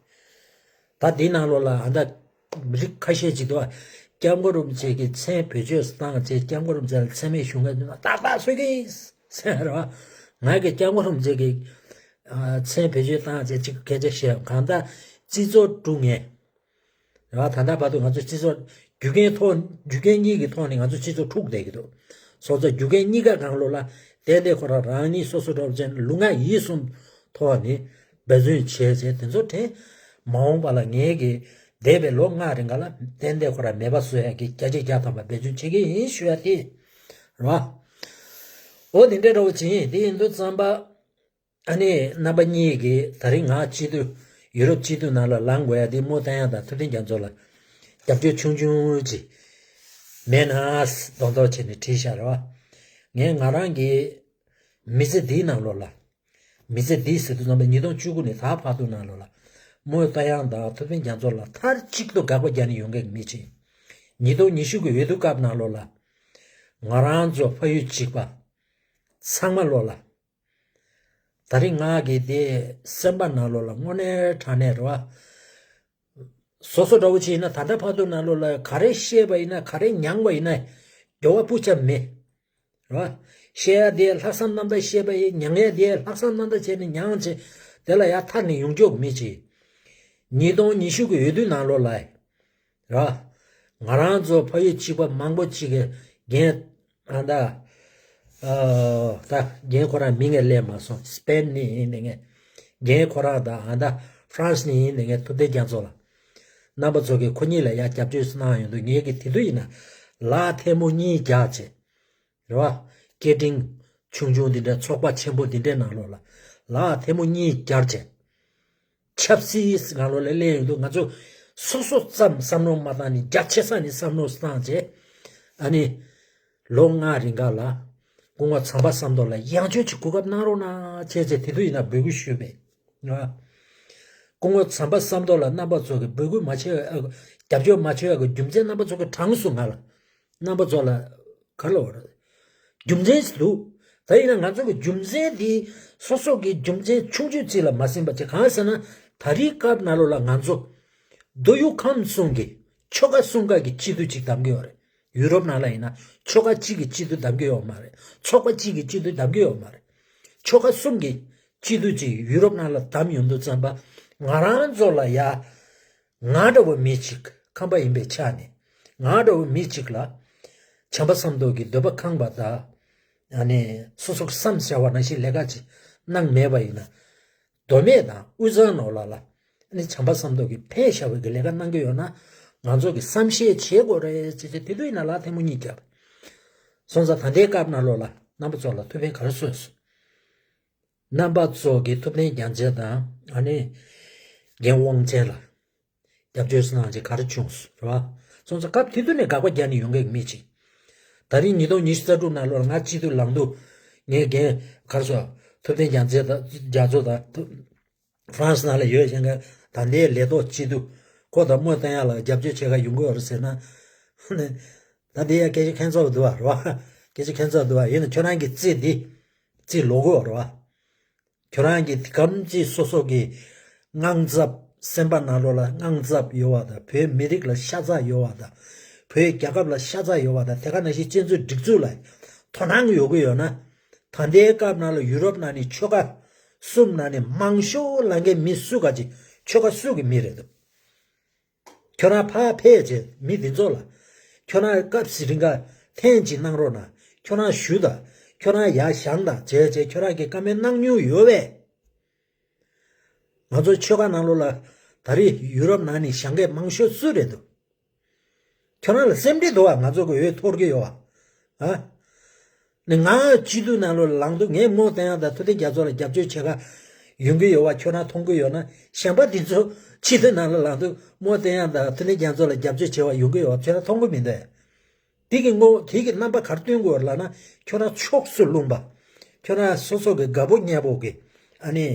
ད་འདི་ནང་ལོགས་ལ་ཨ་ད་མི་རིགས་ཁ་ཤས་ཅིག་འདུག་ཨ། སྐྱབས་མགོན་རིན་པོ་ཆེ་གི་མཚན་བེད་སྤྱོད་བཏང་བྱས་སྐྱབས་མགོན་རིན་པོ་ཆེ་ལ་མཚན་སྨད་ཞུ་མཁན་འདི་ཚོ་ཏག་ཏག་གསོད་ཀྱི་ཡིན་ཟེར་བ། ང་གི་སྐྱབས་མགོན་རིན་པོ་ཆེ་གི་མཚན་བེད་སྤྱོད་བཏང་བྱས་ཅིག་སྐད་ཆ་བཤད་གང་ལྟར་སྤྱི་ཚོགས་དཀྲུག་མཁན། རེད་བ། ད་ལྟ་བར་དུ་ང་ཚོ་སྤྱི་ཚོགས་རྒྱུ་རྐྱེན་ཐོག་རྒྱུ་རྐྱེན་གཉིས་ཀྱི་ཐོག་ནས་ང་ཚོ་སྤྱི་ཚོགས་འཁྲུག་བསྡད་ཀྱི་འདུག་སོང་ཙང་རྒྱུ་རྐྱེན་གཉིས་ཀ་སྒང་ལོགས་ལ་ཏན་ཏན་ཁོ་རང་རང་ཉིད་སོ་སོ་འདྲ་པོ་ཅན་ལུས་ངག་ཡིད་གསུམ་ཐོག་ནས་འབད་བརྩོན་བྱས་ཚེ་དེ་ཚོ་དྲན། མ་འོངས་པ་ལ་ངེད་ཀྱི་ འདས་པའི་ལོ་ལྔ་རིང་ག་ལ་ཏན་ཏན་ཁོ་རང་མེད་པ་བཟོ་ཡ་གི་བརྒྱ་ཆ་བརྒྱ་ཐམ་པ་འབད་བརྩོན་བྱེད་ཀྱི་ཡིན་ཞུ་ཡ་དེ་རེད་བ། འོ་དེ་འདྲའི་འདྲ་བོ་བྱེད་ཡིན། དེ་ཡིན་དུས་ཙམ་པ་ཨ་ནི་རྣམ་པ་གཉིས་ཀྱིས་ད་རིང་ང་སྤྱི་འཐུས་ཡུ་རོབ་སྤྱི་འཐུས་ནང་ལ་ལངས་དགོས་ཡ་དེ་རྨོ་བསྟན་ཡག་དང་ཐུབ་བསྟན་རྒྱ་མཚོ་ལ་རྒྱབ་སྐྱོར་ཆུང་ཆུང་ཅིག་མེད་ན་མདོག་མདོག་བྱས་ནས་བྲིས་བཞག་རེད་བ། ངས་ང་རང་གི་མི་ཚེ་འདིའི་ནང་ལོགས་ལ། མི་ཚེ་འདི་ཟེར་དུས་ཙམ་པ་ཉིས་སྟོང་བཅུ་དགུ་ནས་ད་བར་དུ་ནང་ལོགས་ལ་རྨོ་བསྟན་ཡག་དང་ཐུབ་བསྟན་རྒྱ་མཚོ་ལ་མཐའ་གཅིག་ཏུ་དགག་པ་རྒྱག་ནས་ཡོང་མཁན་གྱི་མི་ཅིག་ཉིས་སྟོང་ཉི་ཤུ་གི་འོས་བསྡུ་སྐབས་ནང་ལོགས་ལ་ང་རང་ཚོ་ཕ་ཡུལ་གཅིག་པ་ཚང་མ་ལོགས་ལ་ད་རིང་ང་གི་དེ་སེམས་པ་ནང་ལོགས་ལ་དངོས་གནས་དྲང་གནས་རེད་བ། སོ་སོ་འདྲ་བོ་ཅིག་ཡིན་ན་ད་ལྟ་བར་དུ་ནང་ལོགས་ལ་ག་རེ་བཤད་པ་ཡིན་ན་ག་རེ་མྱངས་པ་ཡིན་ན་འགྱུར་བ་སྤུ་ཙམ་མེད། རེད་བ། བཤད་ཡ་དེ་ལྷག་བསམ་རྣམ་དག་བཤད་པ་ཡིན། མྱང་ཡ་དེ་ལྷག་བསམ་རྣམ་དག་བྱས་ནས་མྱངས་བྱས་དེ་ལ་ཡར་ཐར་ནས་ཡོང་ཆོག་མི་ཅིག་ཉིས་སྟོང་ཉི་ཤུ་གི་འོས་བསྡུ་ནང་ལོགས་ལ་རེད་བ། ང་རང་ཚོ་ཕ་ཡུལ་གཅིག་པ་མང་པོ་ཅིག་གི་རྒན་ཨ་ད་ཨ་ད་རྒན་ཁོ་རང་མིང་ངས་སླེབས་མ་སོང་། སི་པེན་ནས་ཡིན་ནས་ངས་རྒན་ཁོ་རང་དང་ཨ་ད་ཧྥ་རན་སི་ནས་ཡིན་ནས་ངས་ཐུབ་བསྟན་རྒྱ་མཚོ་ལ་རྣམ་པ་ཚོ་གིས་ཁོ་གཉིས་ལ་ཡར་རྒྱབ་སྐྱོར་གནང་ཡོང་དུས་ངས་ཀྱི་དེ་དུས་ཡིན་ན་ལག་ཐལ་མོ་གཉིས་རྒྱག་བྱས། རེད་བ། སྐད་འཕྲིན་ཆུང་ཆུང་འདི་འདྲ་ཚོགས་པ་ཆེན་པོ་འདི་འདྲའི་ནང་ལོགས་ལ་ལག་ཐལ་མོ་གཉིས་སྦྱར་བྱས། ཆབ་སྲིད་ནང་ལོགས་ལ་སླེབས་ཡོང་དུས་ང་ཚོ་སོ་སོ་ཙམ་བསམ་བློ་མ་བཏང་ནས་རྒྱ་ཆེ་ས་ནས་བསམ་བློ་བཏང་བྱས། ཨ་ནི་ལོ་ལྔ་རིང་ག་ལ་སྐུ་ངོ་ཚངས་པ་བསམ་རྡོར་ལ་ཡང་བསྐྱར་ཅིག་གོ་སྐབས་གནང་རོགས་གནང་བྱས་བྱས་དེ་དུས་ཡིན་ན་འབོད་སྐུལ་ཞུས་པས། ང་སྐུ་ངོ་ཚངས་པ་བསམ་རྡོར་ལ་རྣམ་པ་ཚོ་གིས་འབོད་སྐུལ་མ་བྱས་ཨ་རྒྱབ་སྐྱོར་མ་བྱས་ཡག་གི་རྒྱུ་མཚན་རྣམ་པ་ཚོ་གིས་དྲངས་སོང་ང་ལ། རྣམ་པ་ཚོ་ལ་ག་ལ་བར་རྒྱུ་མཚན་ཞིག་འདུག་ད་ཡིན་ན་ང་ཚོ་གི་རྒྱུ་མཚན་དེ་སོ་སོ་གི་རྒྱུ་མཚན་ཆུང་ཆུང་ཅིག་ལ་མ་ཟིན་པ་བྱས། གང་ཟེར་ན་ད་རེས་སྐབས་ནང་ལོགས་ལ་ང་ཚོ་མདོ་དབུས་ཁམས་གསུམ་གི་ཆོལ་ཁ་གསུམ་ཀ་གི་སྤྱི་འཐུས་ཅིག་བདམས་ཀྱི་ཡོད་རེད། ཡུ་རོབ་ནང་ལ་ཡིན་ན་ཆོལ་ཁ་གཅིག་གི་སྤྱི་འཐུས་བདམས་ཀྱི་ཡོད་མ་རེད། ཚོགས་པ་གཅིག་གི་སྤྱི་འཐུས་བདམས་ཀྱི་ཡོད་མ་རེད། ཆོལ་ཁ་གསུམ་གི་སྤྱི་འཐུས་ཅིག་ཡུ་རོབ་ནང་ལ་བདམས་ཡོང་དུས་ཙམ་པ་ང་རང་ཚོ་ལ་ཡ། ང་འདྲ་བོ་མི་གཅིག་ཁམས་པ་ཡིན་པའི་ཆ་ནས་ང་འདྲ་བོ་མི་གཅིག་ལ་བྱམས་པ་བསམ་རྡོར་གྱི་འདོད་པ་ཁེངས་པ་དང་། ཨ་ནི་སོ་སོ་བསམ་བྱ་བ་ནང་བཞིན་ལས་ཀ་ཅིག་གནང་མེད་པ་ཡིན་ན། མདོ་སྨད་དང་དབུས་གཙང་ནང་ལོགས་ལ་ཨ་ནི་བྱམས་པ་བསམ་རྡོར་གྱིས་ཕན་བྱ་བའི་གི་ལས་ཀ་གནང་གི་ཡོད་ན་ང་ཚོ་གིས་བསམ་ཤེས་བྱེད་དགོས་རེད་ཅེས་བྱས། དེ་དུས་ཡིན་ན་ལག་ཐལ་མོ་གཉིས་བརྒྱབ་སོང་ཙང་། ད་ལྟའི་སྐབས་ནང་ལོགས་ལ་རྣམ་པ་ཚོ་ལ་ཐུགས་ཕན་ག་རེ་གསོས་སོང་། རྣམ་པ་ཚོ་གིས་ཐུབ་བསྟན་རྒྱ་མཚོ་དང་ཨ་ནི་རྒན་དབང་ཆེན་ལ་རྒྱབ་སྐྱོར་གནང་བྱས་ག་རེ་བྱུང་སོང་རེད་བ། སོང་ཙང་སྐབས་དེ་དུས་ནས་དགག་པ་རྒྱག་ནས་ཡོང་མཁན་གྱི་མི་ཅིག་ད་རིང་ཉིས་སྟོང་ཉི་ཤུ་རྩ་དྲུག་ནང་ལོགས་ལ་ང་སྤྱི་འཐུས་ལངས་དུས་ངའི་རྒན་ག་རེ་ཟེར་ཐུབ་བསྟན་རྒྱ་མཚོ་དང་རྒྱ་མཚོ་དང་ཐུབ་ཧྥ་རན་སི་ནང་ལ་ཡོད་བཞིན་གྱི་ད་ལྟའི་ལས་ཐོག་སྤྱི་འཐུས་ཁོ་དང་རྨོ་བསྟན་ཡག་ལ་རྒྱབ་སྐྱོར་བྱེད་ག་ཡོང་གི་ཡོད་རེད་ཟེར་ན། ད་དེ་ཡ་སྐད་ཆ་ཁྱད་མཚར་འདུག་བ་རེད་བ། སྐད་ཆ་ཁྱད་མཚར་འདུག་བ། ཡིན་ན་ཁྱོད་རང་གི་རྩིས་འདི་རྩིས་ལོག་གི་ཡོད་རེད་བ། ཁྱོད་རང་གི་དེ་གམ་ཅིག་སོ་སོ་གི་དངངས་འཚབ་སེམས་པ་ནང་ལོགས་ལ་དངངས་འཚབ་ཡོད་བ་དང་། བོད་མི་རིགས་ལ་ཤ་ཚ་ཡོད་བ་དང་། བོད་རྒྱལ་ཁབ་ལ་ཤ་ཚ་ཡོད་བ་དང་། དེ་ག་ནང་བཞིན་སྤྱི་ཚོགས་སྒྲིག་འཛུགས་ལ་དོ་སྣང་ཡོད་གི་ཡོད་ན། ད་ལྟའི་སྐབས་ནང་ལ་ཡུ་རོབ་ནང་ནས་ཆོལ་ཁ་གསུམ་ནང་ནས་མང་ཤོས་ལངས་མཁན་མི་སུ་ག་ཅིག་ཆོལ་ཁ་སུ་གི་མི་རེད་འདུག་ཁྱོད་རང་ཕར་ཕེབས་བྱས་མི་འདི་ཚོ་ལ་ཁྱོད་རང་སྐབས་སུ་རིང་ག་ཐེངས་གཅིག་གནང་རོགས་གནང་། ཁྱོད་རང་ཞུ་དང་། ཁྱོད་རང་ཡར་བཞེངས་དང་བྱས་བྱས་ཁྱོད་རང་གིས་བཀའ་མོལ་གནང་མྱོང་ཡོད་པས། ང་ཚོ་ཆོལ་ཁ་ནང་ལོགས་ལ་ད་རེས་ཡུ་རོབ་ནང་ནས་བཞེངས་མཁན་མང་ཤོས་སུ་རེད་འདུག་ཁྱོད་རང་ལ་སེམས་ཁྲལ་འདུག་བ། ང་ཚོ་གི་འོས་འཐོར་གི་ཡོད་བ། ཨ། ནི་ང་སྤྱི་འཐུས་ནང་ལོགས་ལ་ལངས་དུས་ངས་རྨོ་བསྟན་ཡག་དང་ཐུབ་བསྟན་རྒྱ་མཚོ་ལ་རྒྱབ་སྐྱོར་བྱེད་ག་ཡོང་གི་ཡོད་བ་ཁྱོད་རང་མཐོང་གི་ཡོད་ན། གཞན་པ་འདི་ཚོ་སྤྱི་འཐུས་ནང་ལ་ལངས་དུས་རྨོ་བསྟན་ཡག་དང་ཐུབ་བསྟན་རྒྱ་མཚོ་ལ་རྒྱབ་སྐྱོར་བྱེད་བ་ཡོང་གི་ཡོད་བ་ཁྱོད་རང་མཐོང་གི་མི་འདུག་དེ་གི་ངོ་དེ་གི་རྣམ་པ་ག་རེ་སྟོན་དགོས་ལབ་ན། ཁྱོད་རང་ཕྱོགས་སུ་ལྷུང་བ། ཁྱོད་རང་སོ་སོ་གི་དགའ་པོ་ཉེ་པོ་གི་ཨ་ནི་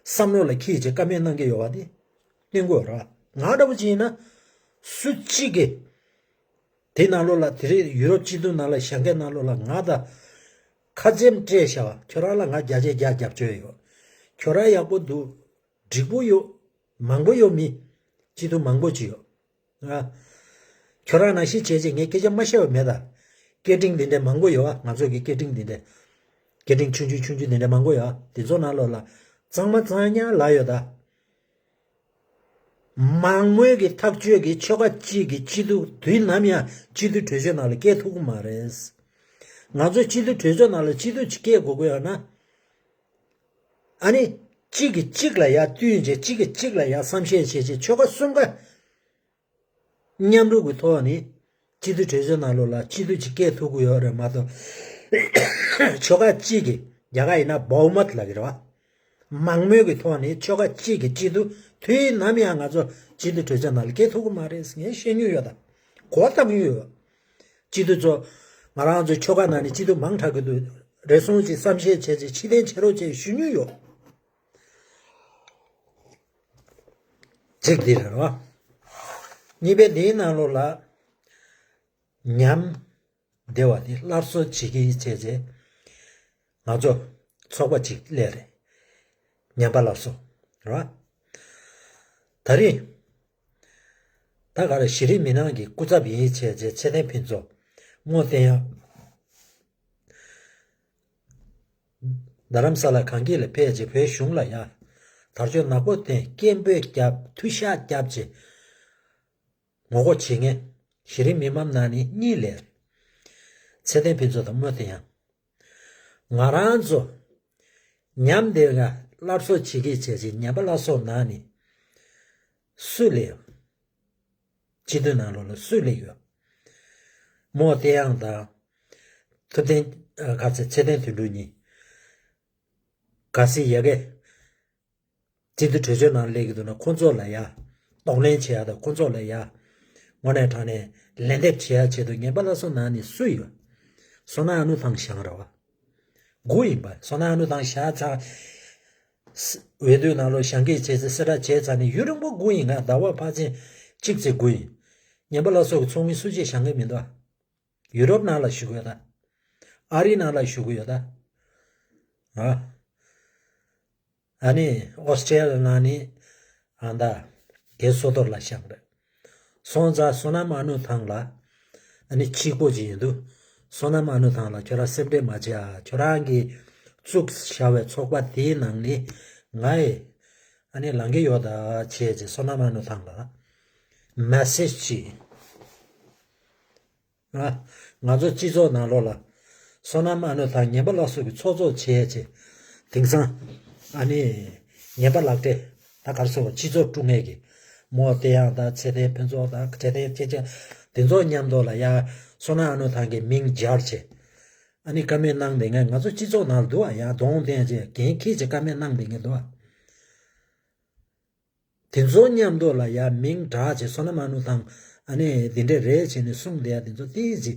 བསམ་བློ་ལ་འཁྱེར་བྱས་བཀའ་མོལ་གནང་གི་ཡོད་བ་དེ་སྟོན་དགོས་ར། ང་འདྲ་པོ་ཅིག་ཡིན་ན་སུ་གཅིག་གི་དེ་ནང་ལོགས་ལ་དེ་རིང་ཡུ་རོབ་སྤྱི་འཐུས་ནང་ལ་བཞེངས་མཁན་ནང་ལོགས་ལ་ང་དང་ཁ་འཆམ་སྤྲད་བཞག་པ་ཁྱོད་རང་ལ་ང་བརྒྱ་ཆ་བརྒྱ་རྒྱབ་སྐྱོར་ཡོད། ཁྱོད་རང་ཡག་པོ་འདུག་འགྲིག་པོ་ཡོད། མང་པོ་ཡོད་མི། སྤྱི་འཐུས་མང་པོ་ཅིག་ཡོད། ཨ། ཁྱོད་རང་ནང་བཞིན་བྱས་བྱས་ངས་སྐད་ཆ་མ་བཤད་པ་མེད་ད། སྐད་འཕྲིན་འདི་འདྲ་མང་པོ་ཡོད་ཨ། ང་ཚོ་གི་སྐད་འཕྲིན་འདི་འདྲ། སྐད་འཕྲིན་ཆུང་ཆུང་ཆུང་ཆུང་འདི་འདྲ་མང་པོ་ཡོད་ཨ། དེ་ཚོ་ནང་ལོགས་ལ་གཙང་མ་གཙང་རྐྱང་ལབ་ཡོད་ད། མང་མོས་ཀྱི་ཐག་གཅོད་ཀྱི་ཆོལ་ཁ་གཅིག་གི་སྤྱི་འཐུས་དུས་ནམ་ཡང་སྤྱི་འཐུས་གྲོས་ཆོད་ནང་ལ་སྐྱེལ་ཐུབ་ཀྱི་མ་རེད། ང་ཚོ་སྤྱི་འཐུས་གྲོས་ཆོད་ནང་ལ་སྤྱི་འཐུས་གཅིག་སྐྱེལ་དགོས་ཀྱི་ཡོད་ན། ཨ་ནི། གཅིག་གིས་གཅིག་ལ་ཡར་བསྟུན་བྱས་གཅིག་གིས་གཅིག་ལ་ཡར་བསམ་ཤེས་བྱས་བྱས་ཆོལ་ཁ་གསུམ་ཀ་ མཉམ་རུབ་ཀྱི་ཐོག་ནས་སྤྱི་འཐུས་གྲོས་ཆོད་ནང་ལོགས་ལ་སྤྱི་འཐུས་ཅིག་སྐད་ཐུག་གི་ཡོད་རེད་མ་གཏོགས། ཆོལ་ཁ་གཅིག་གིས་རྒྱ་གར་ཡིན་ན་བྷོ་ཧུ་མད་ལབ་ཀྱི་རེད་བ། མང་མོས་ཀྱི་ཐོག་ནས་ཆོལ་ཁ་གཅིག་གི་སྤྱི་འཐུས་དུས་ནམ་ཡང་ང་ཚོ་སྤྱི་འཐུས་གྲོས་ཆོད་ནང་ལ་སྐད་ཐུག་གི་མ་རེད་ཟེར་ངས་བཤད་མྱོང་ཡོད། ད་གོ་བརྡ་བཏང་མྱོང་ཡོད། སྤྱི་འཐུས་ཚོ། ང་རང་ཚོའི་ཆོལ་ཁ་ནང་ནས་སྤྱི་འཐུས་མང་དྲགས་ཀྱི་འདུག་རེ་ཟུང་ཅིག་བསམ་ཤེས་བྱས་ཅིག་ཕྱིར་འཐེན་བྱེད་རོགས་བྱས་ཞུ་མྱོང་ཡོད། གཅིག་འདི་རེད་རོ། གཉིས་པའི་འདིའི་ནང་ལོགས་ལ། ཉམས་བདེ་བ་དེ་སླར་གསོ་བྱེད་ཀྱི་བྱས་རྗེས། ང་ཚོ་ཚོགས་པ་གཅིག་སླེབས་རེད། ཉམས་པ་སླར་གསོ། རོ། ད་རེས། ད་ག་རེ་གཞི་རིམ་མི་སྣ་གི་སྐུ་ཚབ་ཡིན་བྱས་རྗེས་ཚེ་བརྟན་ཕུན་ཚོགས། རྨོ་བསྟན་ཡག་རྡ་རམ་ས་ལ་གངས་སྐྱིད་ལ་ཕེབས་རྗེས་བོད་གཞུང་ལ་ཡ། དར་ལྕོག་ནག་པོ་བསྟན་སྐད་འབོད་བརྒྱབ་མཐུ་ཤག་བརྒྱབ་རྗེས། ངོ་རྒོལ་བྱེད་མཁན་གཞི་རིམ་མི་མང་ནང་ནས་གཉིས་ལས། ཚེ་བརྟན་ཕུན་ཚོགས་དང་རྨོ་བསྟན་ཡག་ང་རང་ཚོ་ཉམས་བདེ་བ་སླར་གསོ་བྱེད་ཀྱི་བྱས་རྗེས་ཉམས་པ་སླར་གསོ་ནང་ནས་སུ་སླེབས་ཡོད། སྤྱི་འཐུས་ནང་ལོགས་ལ་སུ་སླེབས་ཡོད། རྨོ་བསྟན་ཡག་དང་། ཐུབ་བསྟན་ཨ་ག་ཚེ་ཚེ་བརྟན་དོན་གྲུབ་གཉིས། གལ་སྲིད་ཡ་གི་སྤྱི་འཐུས་གྲོས་ཆོད་ནང་སླེབས་ཀྱི་འདུག་ན་ཁོང་ཚོ་ལ་ཡ། གདོང་ལེན་བྱེད་ཡ་དང་ཁོང་ཚོ་ལ་ཡ། དངོས་གནས་དྲང་གནས་ལན་འདེབས་བྱེད་ཡ་ཆེད་དུ་ཉམས་པ་སླར་གསོ་ནང་ནས་སུ་ཡོད། བསོད་ནམས་ཨ་ནུ་ཐང་བཞེངས་ར་བ། དགུ་ཡིན་པ་བསོད་ནམས་ཨ་ནུ་ཐང་བཞེངས་ཚར། འོས་བསྡུ་ནང་ལོགས་བཞེངས་ཀྱི་བྱས་ཚེ་གསལ་བསྒྲགས་བྱས་ཚར་ནས་ཡུན་རིང་པོ་དགུ་ཡིན་ང་ཟླ་བ་ཕལ་ཆེར་གཅིག་ཙམ་དགུ་ཡིན། ཉམས་པ་སླར་གསོ་གི་ཚོགས་མི་སུ་གཅིག་བཞེངས་ཀྱི་མི་འདུག་ཡུ་རོབ་ནང་ལ་བཞུགས་ཡོད་ད། ཨ་རི་ནང་ལ་བཞུགས་ཡོད་ད། ཨ། ཨ་ནི་ཨོ་སི་ཀྲི་ཡ་ལི་ནང་ནི་ཨ་མདའ་རྒན་བསོད་རྡོར་ལགས་བཞེངས་རེད། སོང་ཙང་བསོད་ནམས་ཨ་ནུ་ཐང་ལ་ཨ་ནི་གཅིག་པོ་ཅིག་ཡིན་དུས་བསོད་ནམས་ཨ་ནུ་ཐང་ལ་ཁྱོད་རང་སེམས་ཁྲལ་མ་བྱེད་ཨ། ཁྱོད་རང་གིས་བཙུགས་བཞག་པའི་ཚོགས་པ་དེའི་ནང་ནས་ང་ཡི་ཨ་ནི་ལངས་ཀྱི་ཡོད་ད་བྱས་རྗེས་བསོད་ནམས་ཨ་ནུ་ཐང་ལ་མེ་སེ་ཇི་ཅིག་ང་ང་ཚོ་སྤྱི་ཚོགས་ནང་ལོགས་ལ་བསོད་ནམས་ཨ་ནུ་དང་ཉམས་པ་སླར་གསོ་གི་ཚོགས་གཙོ་བྱས་རྗེས་དེང་སང་ཨ་ནི་ཉམས་པ་ལག་སྤྲད་ད་གར་སོང་བ་སྤྱི་ཚོགས་དཀྲུག་མཁན་གྱི་རྨོ་བསྟན་ཡག་དང་ཚེ་བརྟན་ཕུན་ཚོགས་དང་ཚེ་བརྟན་སྐྱེས་ཆེན་དེ་ཚོ་མཉམ་དུ་ལ་ཡ་བསོད་ནམས་ཨ་ནུ་ཐང་གི་མིང་སྦྱར་བྱས་ཨ་ནི་བཀའ་མོལ་གནང་བསྡད་མཁན་ང་ཚོ་སྤྱི་ཚོགས་ནང་ལ་འདུག་ཨ། ཡ་གདོང་བསྟན་བྱས་འགན་འཁྱེར་བྱས་བཀའ་མོལ་གནང་བསྡད་མཁན་འདུག་ཨ། དེ་ཚོ་མཉམ་དུ་ལ་ཡ་མིང་བསྒྲགས་བྱས་བསོད་ནམས་ཨ་ནུ་དང་ཨ་ནི་འདི་འདྲས་རེད་བྱས་ནས་གསུངས་བསྡད་ཡ་དེ་ཚོ་ཏིག་ཙི་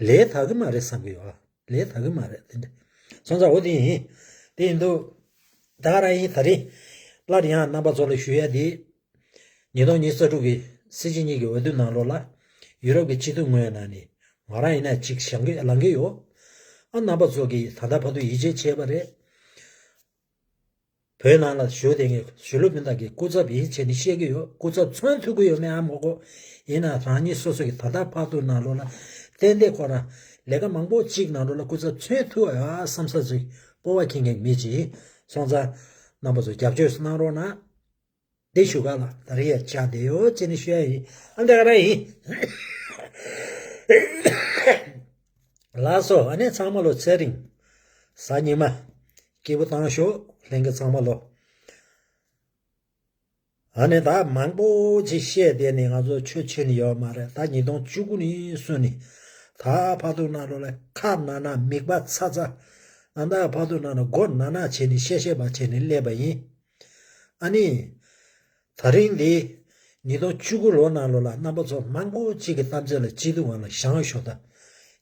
ལས་དག་གི་མ་རེད་བསམ་གི་ཡོད། ལས་དག་གི་མ་རེད་དེ་འདྲས། སོང་ཙང་འོ་དེ་ཡིན། དེ་ཡིན་དུས་ད་ག་རང་ཡིན། ད་རེས་སླར་ཡང་རྣམ་པ་ཚོ་ལ་ཞུ་ཡ་དེ། ཉིས་སྟོང་ཉི་ཤུ་རྩ་དྲུག་གི་སྲིད་སྤྱི་གཉིས་ཀྱི་འོས་བསྡུ་ནང་ལོགས་ལ་ཡུ་རོབ་ཀྱི་སྤྱི་འཐུས་ངོས་ནང་ནས་ང་རང་ཡིན་ན་གཅིག་བཞེངས་གི་ལངས་གི་ཡོད། ཨ་རྣམ་པ་ཚོ་གིས་ད་ལྟ་བར་དུ་ཡིད་ཆེས་བྱས་པ་རེད། བོད་ནང་ལ་བཞུགས་བསྡད་མཁན་གཞིས་ལུས་སྤུན་ཟླ་གིས་སྐུ་ཚབ་ཡིན་བྱས་ནས་བཤད་ཀྱི་ཡོད། སྐུ་ཚབ་མཚོན་ཐུབ་ཀྱི་ཡོད་མེད་ཨ་མ་གོ། ཡིན་ན་རང་ཉིད་སོ་སོ་གི་ད་ལྟ་བར་དུ་ནང་ལོགས་ལ་ཏན་ཏན་ཁོ་རང་ལས་ཀ་མང་པོ་གཅིག་ནང་ལོགས་ལ་སྐུ་ཚབ་མཚོན་ཐུབ་ཨ་བསམ་ས་ཅིག་སྤོབས་པ་ཁེངས་མཁན་མི་ཅིག་ཡིན། སོང་ཙང་རྣམ་པ་ཚོ་རྒྱབ་སྐྱོར་གནང་རོགས་གནང་། འདི་ཞུ་ག་ལ་ད་རེས་ཡ་ཆགས་བསྡད་ཡོད་ཅེས་ནས་ཞུ་ཡ་ཡིན། ཨ་འདི་ག་ར་ཡིན། ལགས་སོ། ཨ་ནི་ཚང་མ་ལོ་ཚེ་རིང་། གཟའ་ཉི་མ། སྐྱིད་པོ་བཏང་ཤོག་ལྷན་རྒྱས་ཚང་མ་ལོ། ཨ་ནི་ད་མང་པོ་ཅིག་བཤད་བསྡད་ནས་ང་ཚོ་ཆོས་ཆོས་ནི་ཡོད་མ་རེད། ད་ཉིས་སྟོང་བཅུ་དགུ་ནས་བཟུང་ནས་ད་བར་དུ་ནང་ལོགས་ལ་ཁ་ན་ན་མིག་པ་ཚ་ཚ། ཨ་ད་བར་དུ་ནང་ལ་མགོ་ན་ན་བྱས་ནས་བཤད་བཤད་པ་བྱས་ནས་སླེབས་པ་ཡིན། ཨ་ནི། ད་རིང་འདི། ཉིས་སྟོང་བཅུ་དགུ་ལོ་ནང་ལོགས་ལ་རྣམ་པ་ཚོ་མང་པོ་གཅིག་གི་གཏམ་བརྗོད་ལ་སྤྱི་འཐུས་ངོས་ལ་བཞེངས་ཞོར་དང་།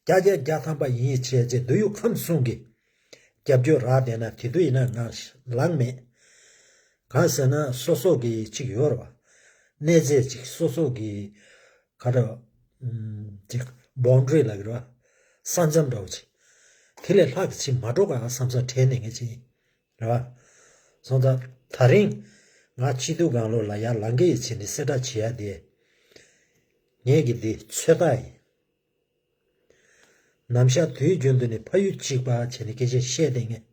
བརྒྱ་ཆ་བརྒྱ་ཐམ་པ་ཡིན་བྱས་རྗེས་འདི་ཡུལ་ཁམས་གསུམ་གྱི་རྒྱབ་སྐྱོར་རག་བསྡད་ན་དེ་དུས་ཡིན་ན་ང་ལངས་མེད། གང་ཟེར་ན་སོ་སོ་གི་གཅིག་ཡོད་རེད་བ། གནས་ཚད་གཅིག་སོ་སོ་གི་ག་རེ་བ། ཅིག་བོན་ཌ་རི་ལབ་ཀྱི་རེད་བ། ས་མཚམས་འདྲ་བོ་ཅིག་དེ་ལས་ལྷག་ཅིག་མ་འགྲོ་ག་བསམ་བསམ་དྲན་ནས་ངས་ཅིག་རེད་བ། སོང་ཙང་ད་རིང་ང་སྤྱི་འཐུས་སྒང་ལོགས་ལ་ཡར་ལངས་ཀྱི་ཡིན་ཟེར་ནས་གསལ་བསྒྲགས་བྱེད་ཡ་དེ། ངས་ཀྱི་འདི་ཚོད་ལྟ་ཡིན། ནམ་ཞག་དུས་རྒྱུན་དུ་ནི་ཕ་ཡུལ་གཅིག་པ་བྱས་ནས་སྐད་ཆ་བཤད་བསྡད་མཁན།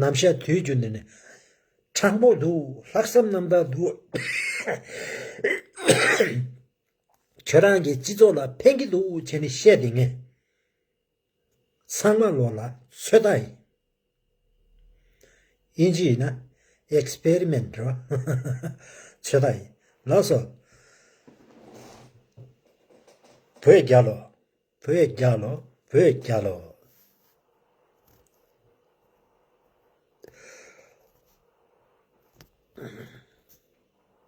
ནམ་ཞག་དུས་རྒྱུན་དུ་ནི་དྲང་པོ་འདུག་ལྷག་བསམ་རྣམ་དག་འདུག་ཁྱོད་རང་གི་སྤྱི་ཚོགས་ལ་ཕན་གྱི་འདུག་བྱས་ནས་བཤད་བསྡད་མཁན། ཚང་མ་ལོ་ལ་ཚོད་ལྟ་ཡིན། དབྱིན་ཇི་ཡིན་ན་experiment་རེད་བ། ཚོད་ལྟ་ཡིན། ལགས་སོ། བོད་རྒྱལ་ལོ། བོད་རྒྱལ་ལོ། བོད་རྒྱལ་ལོ།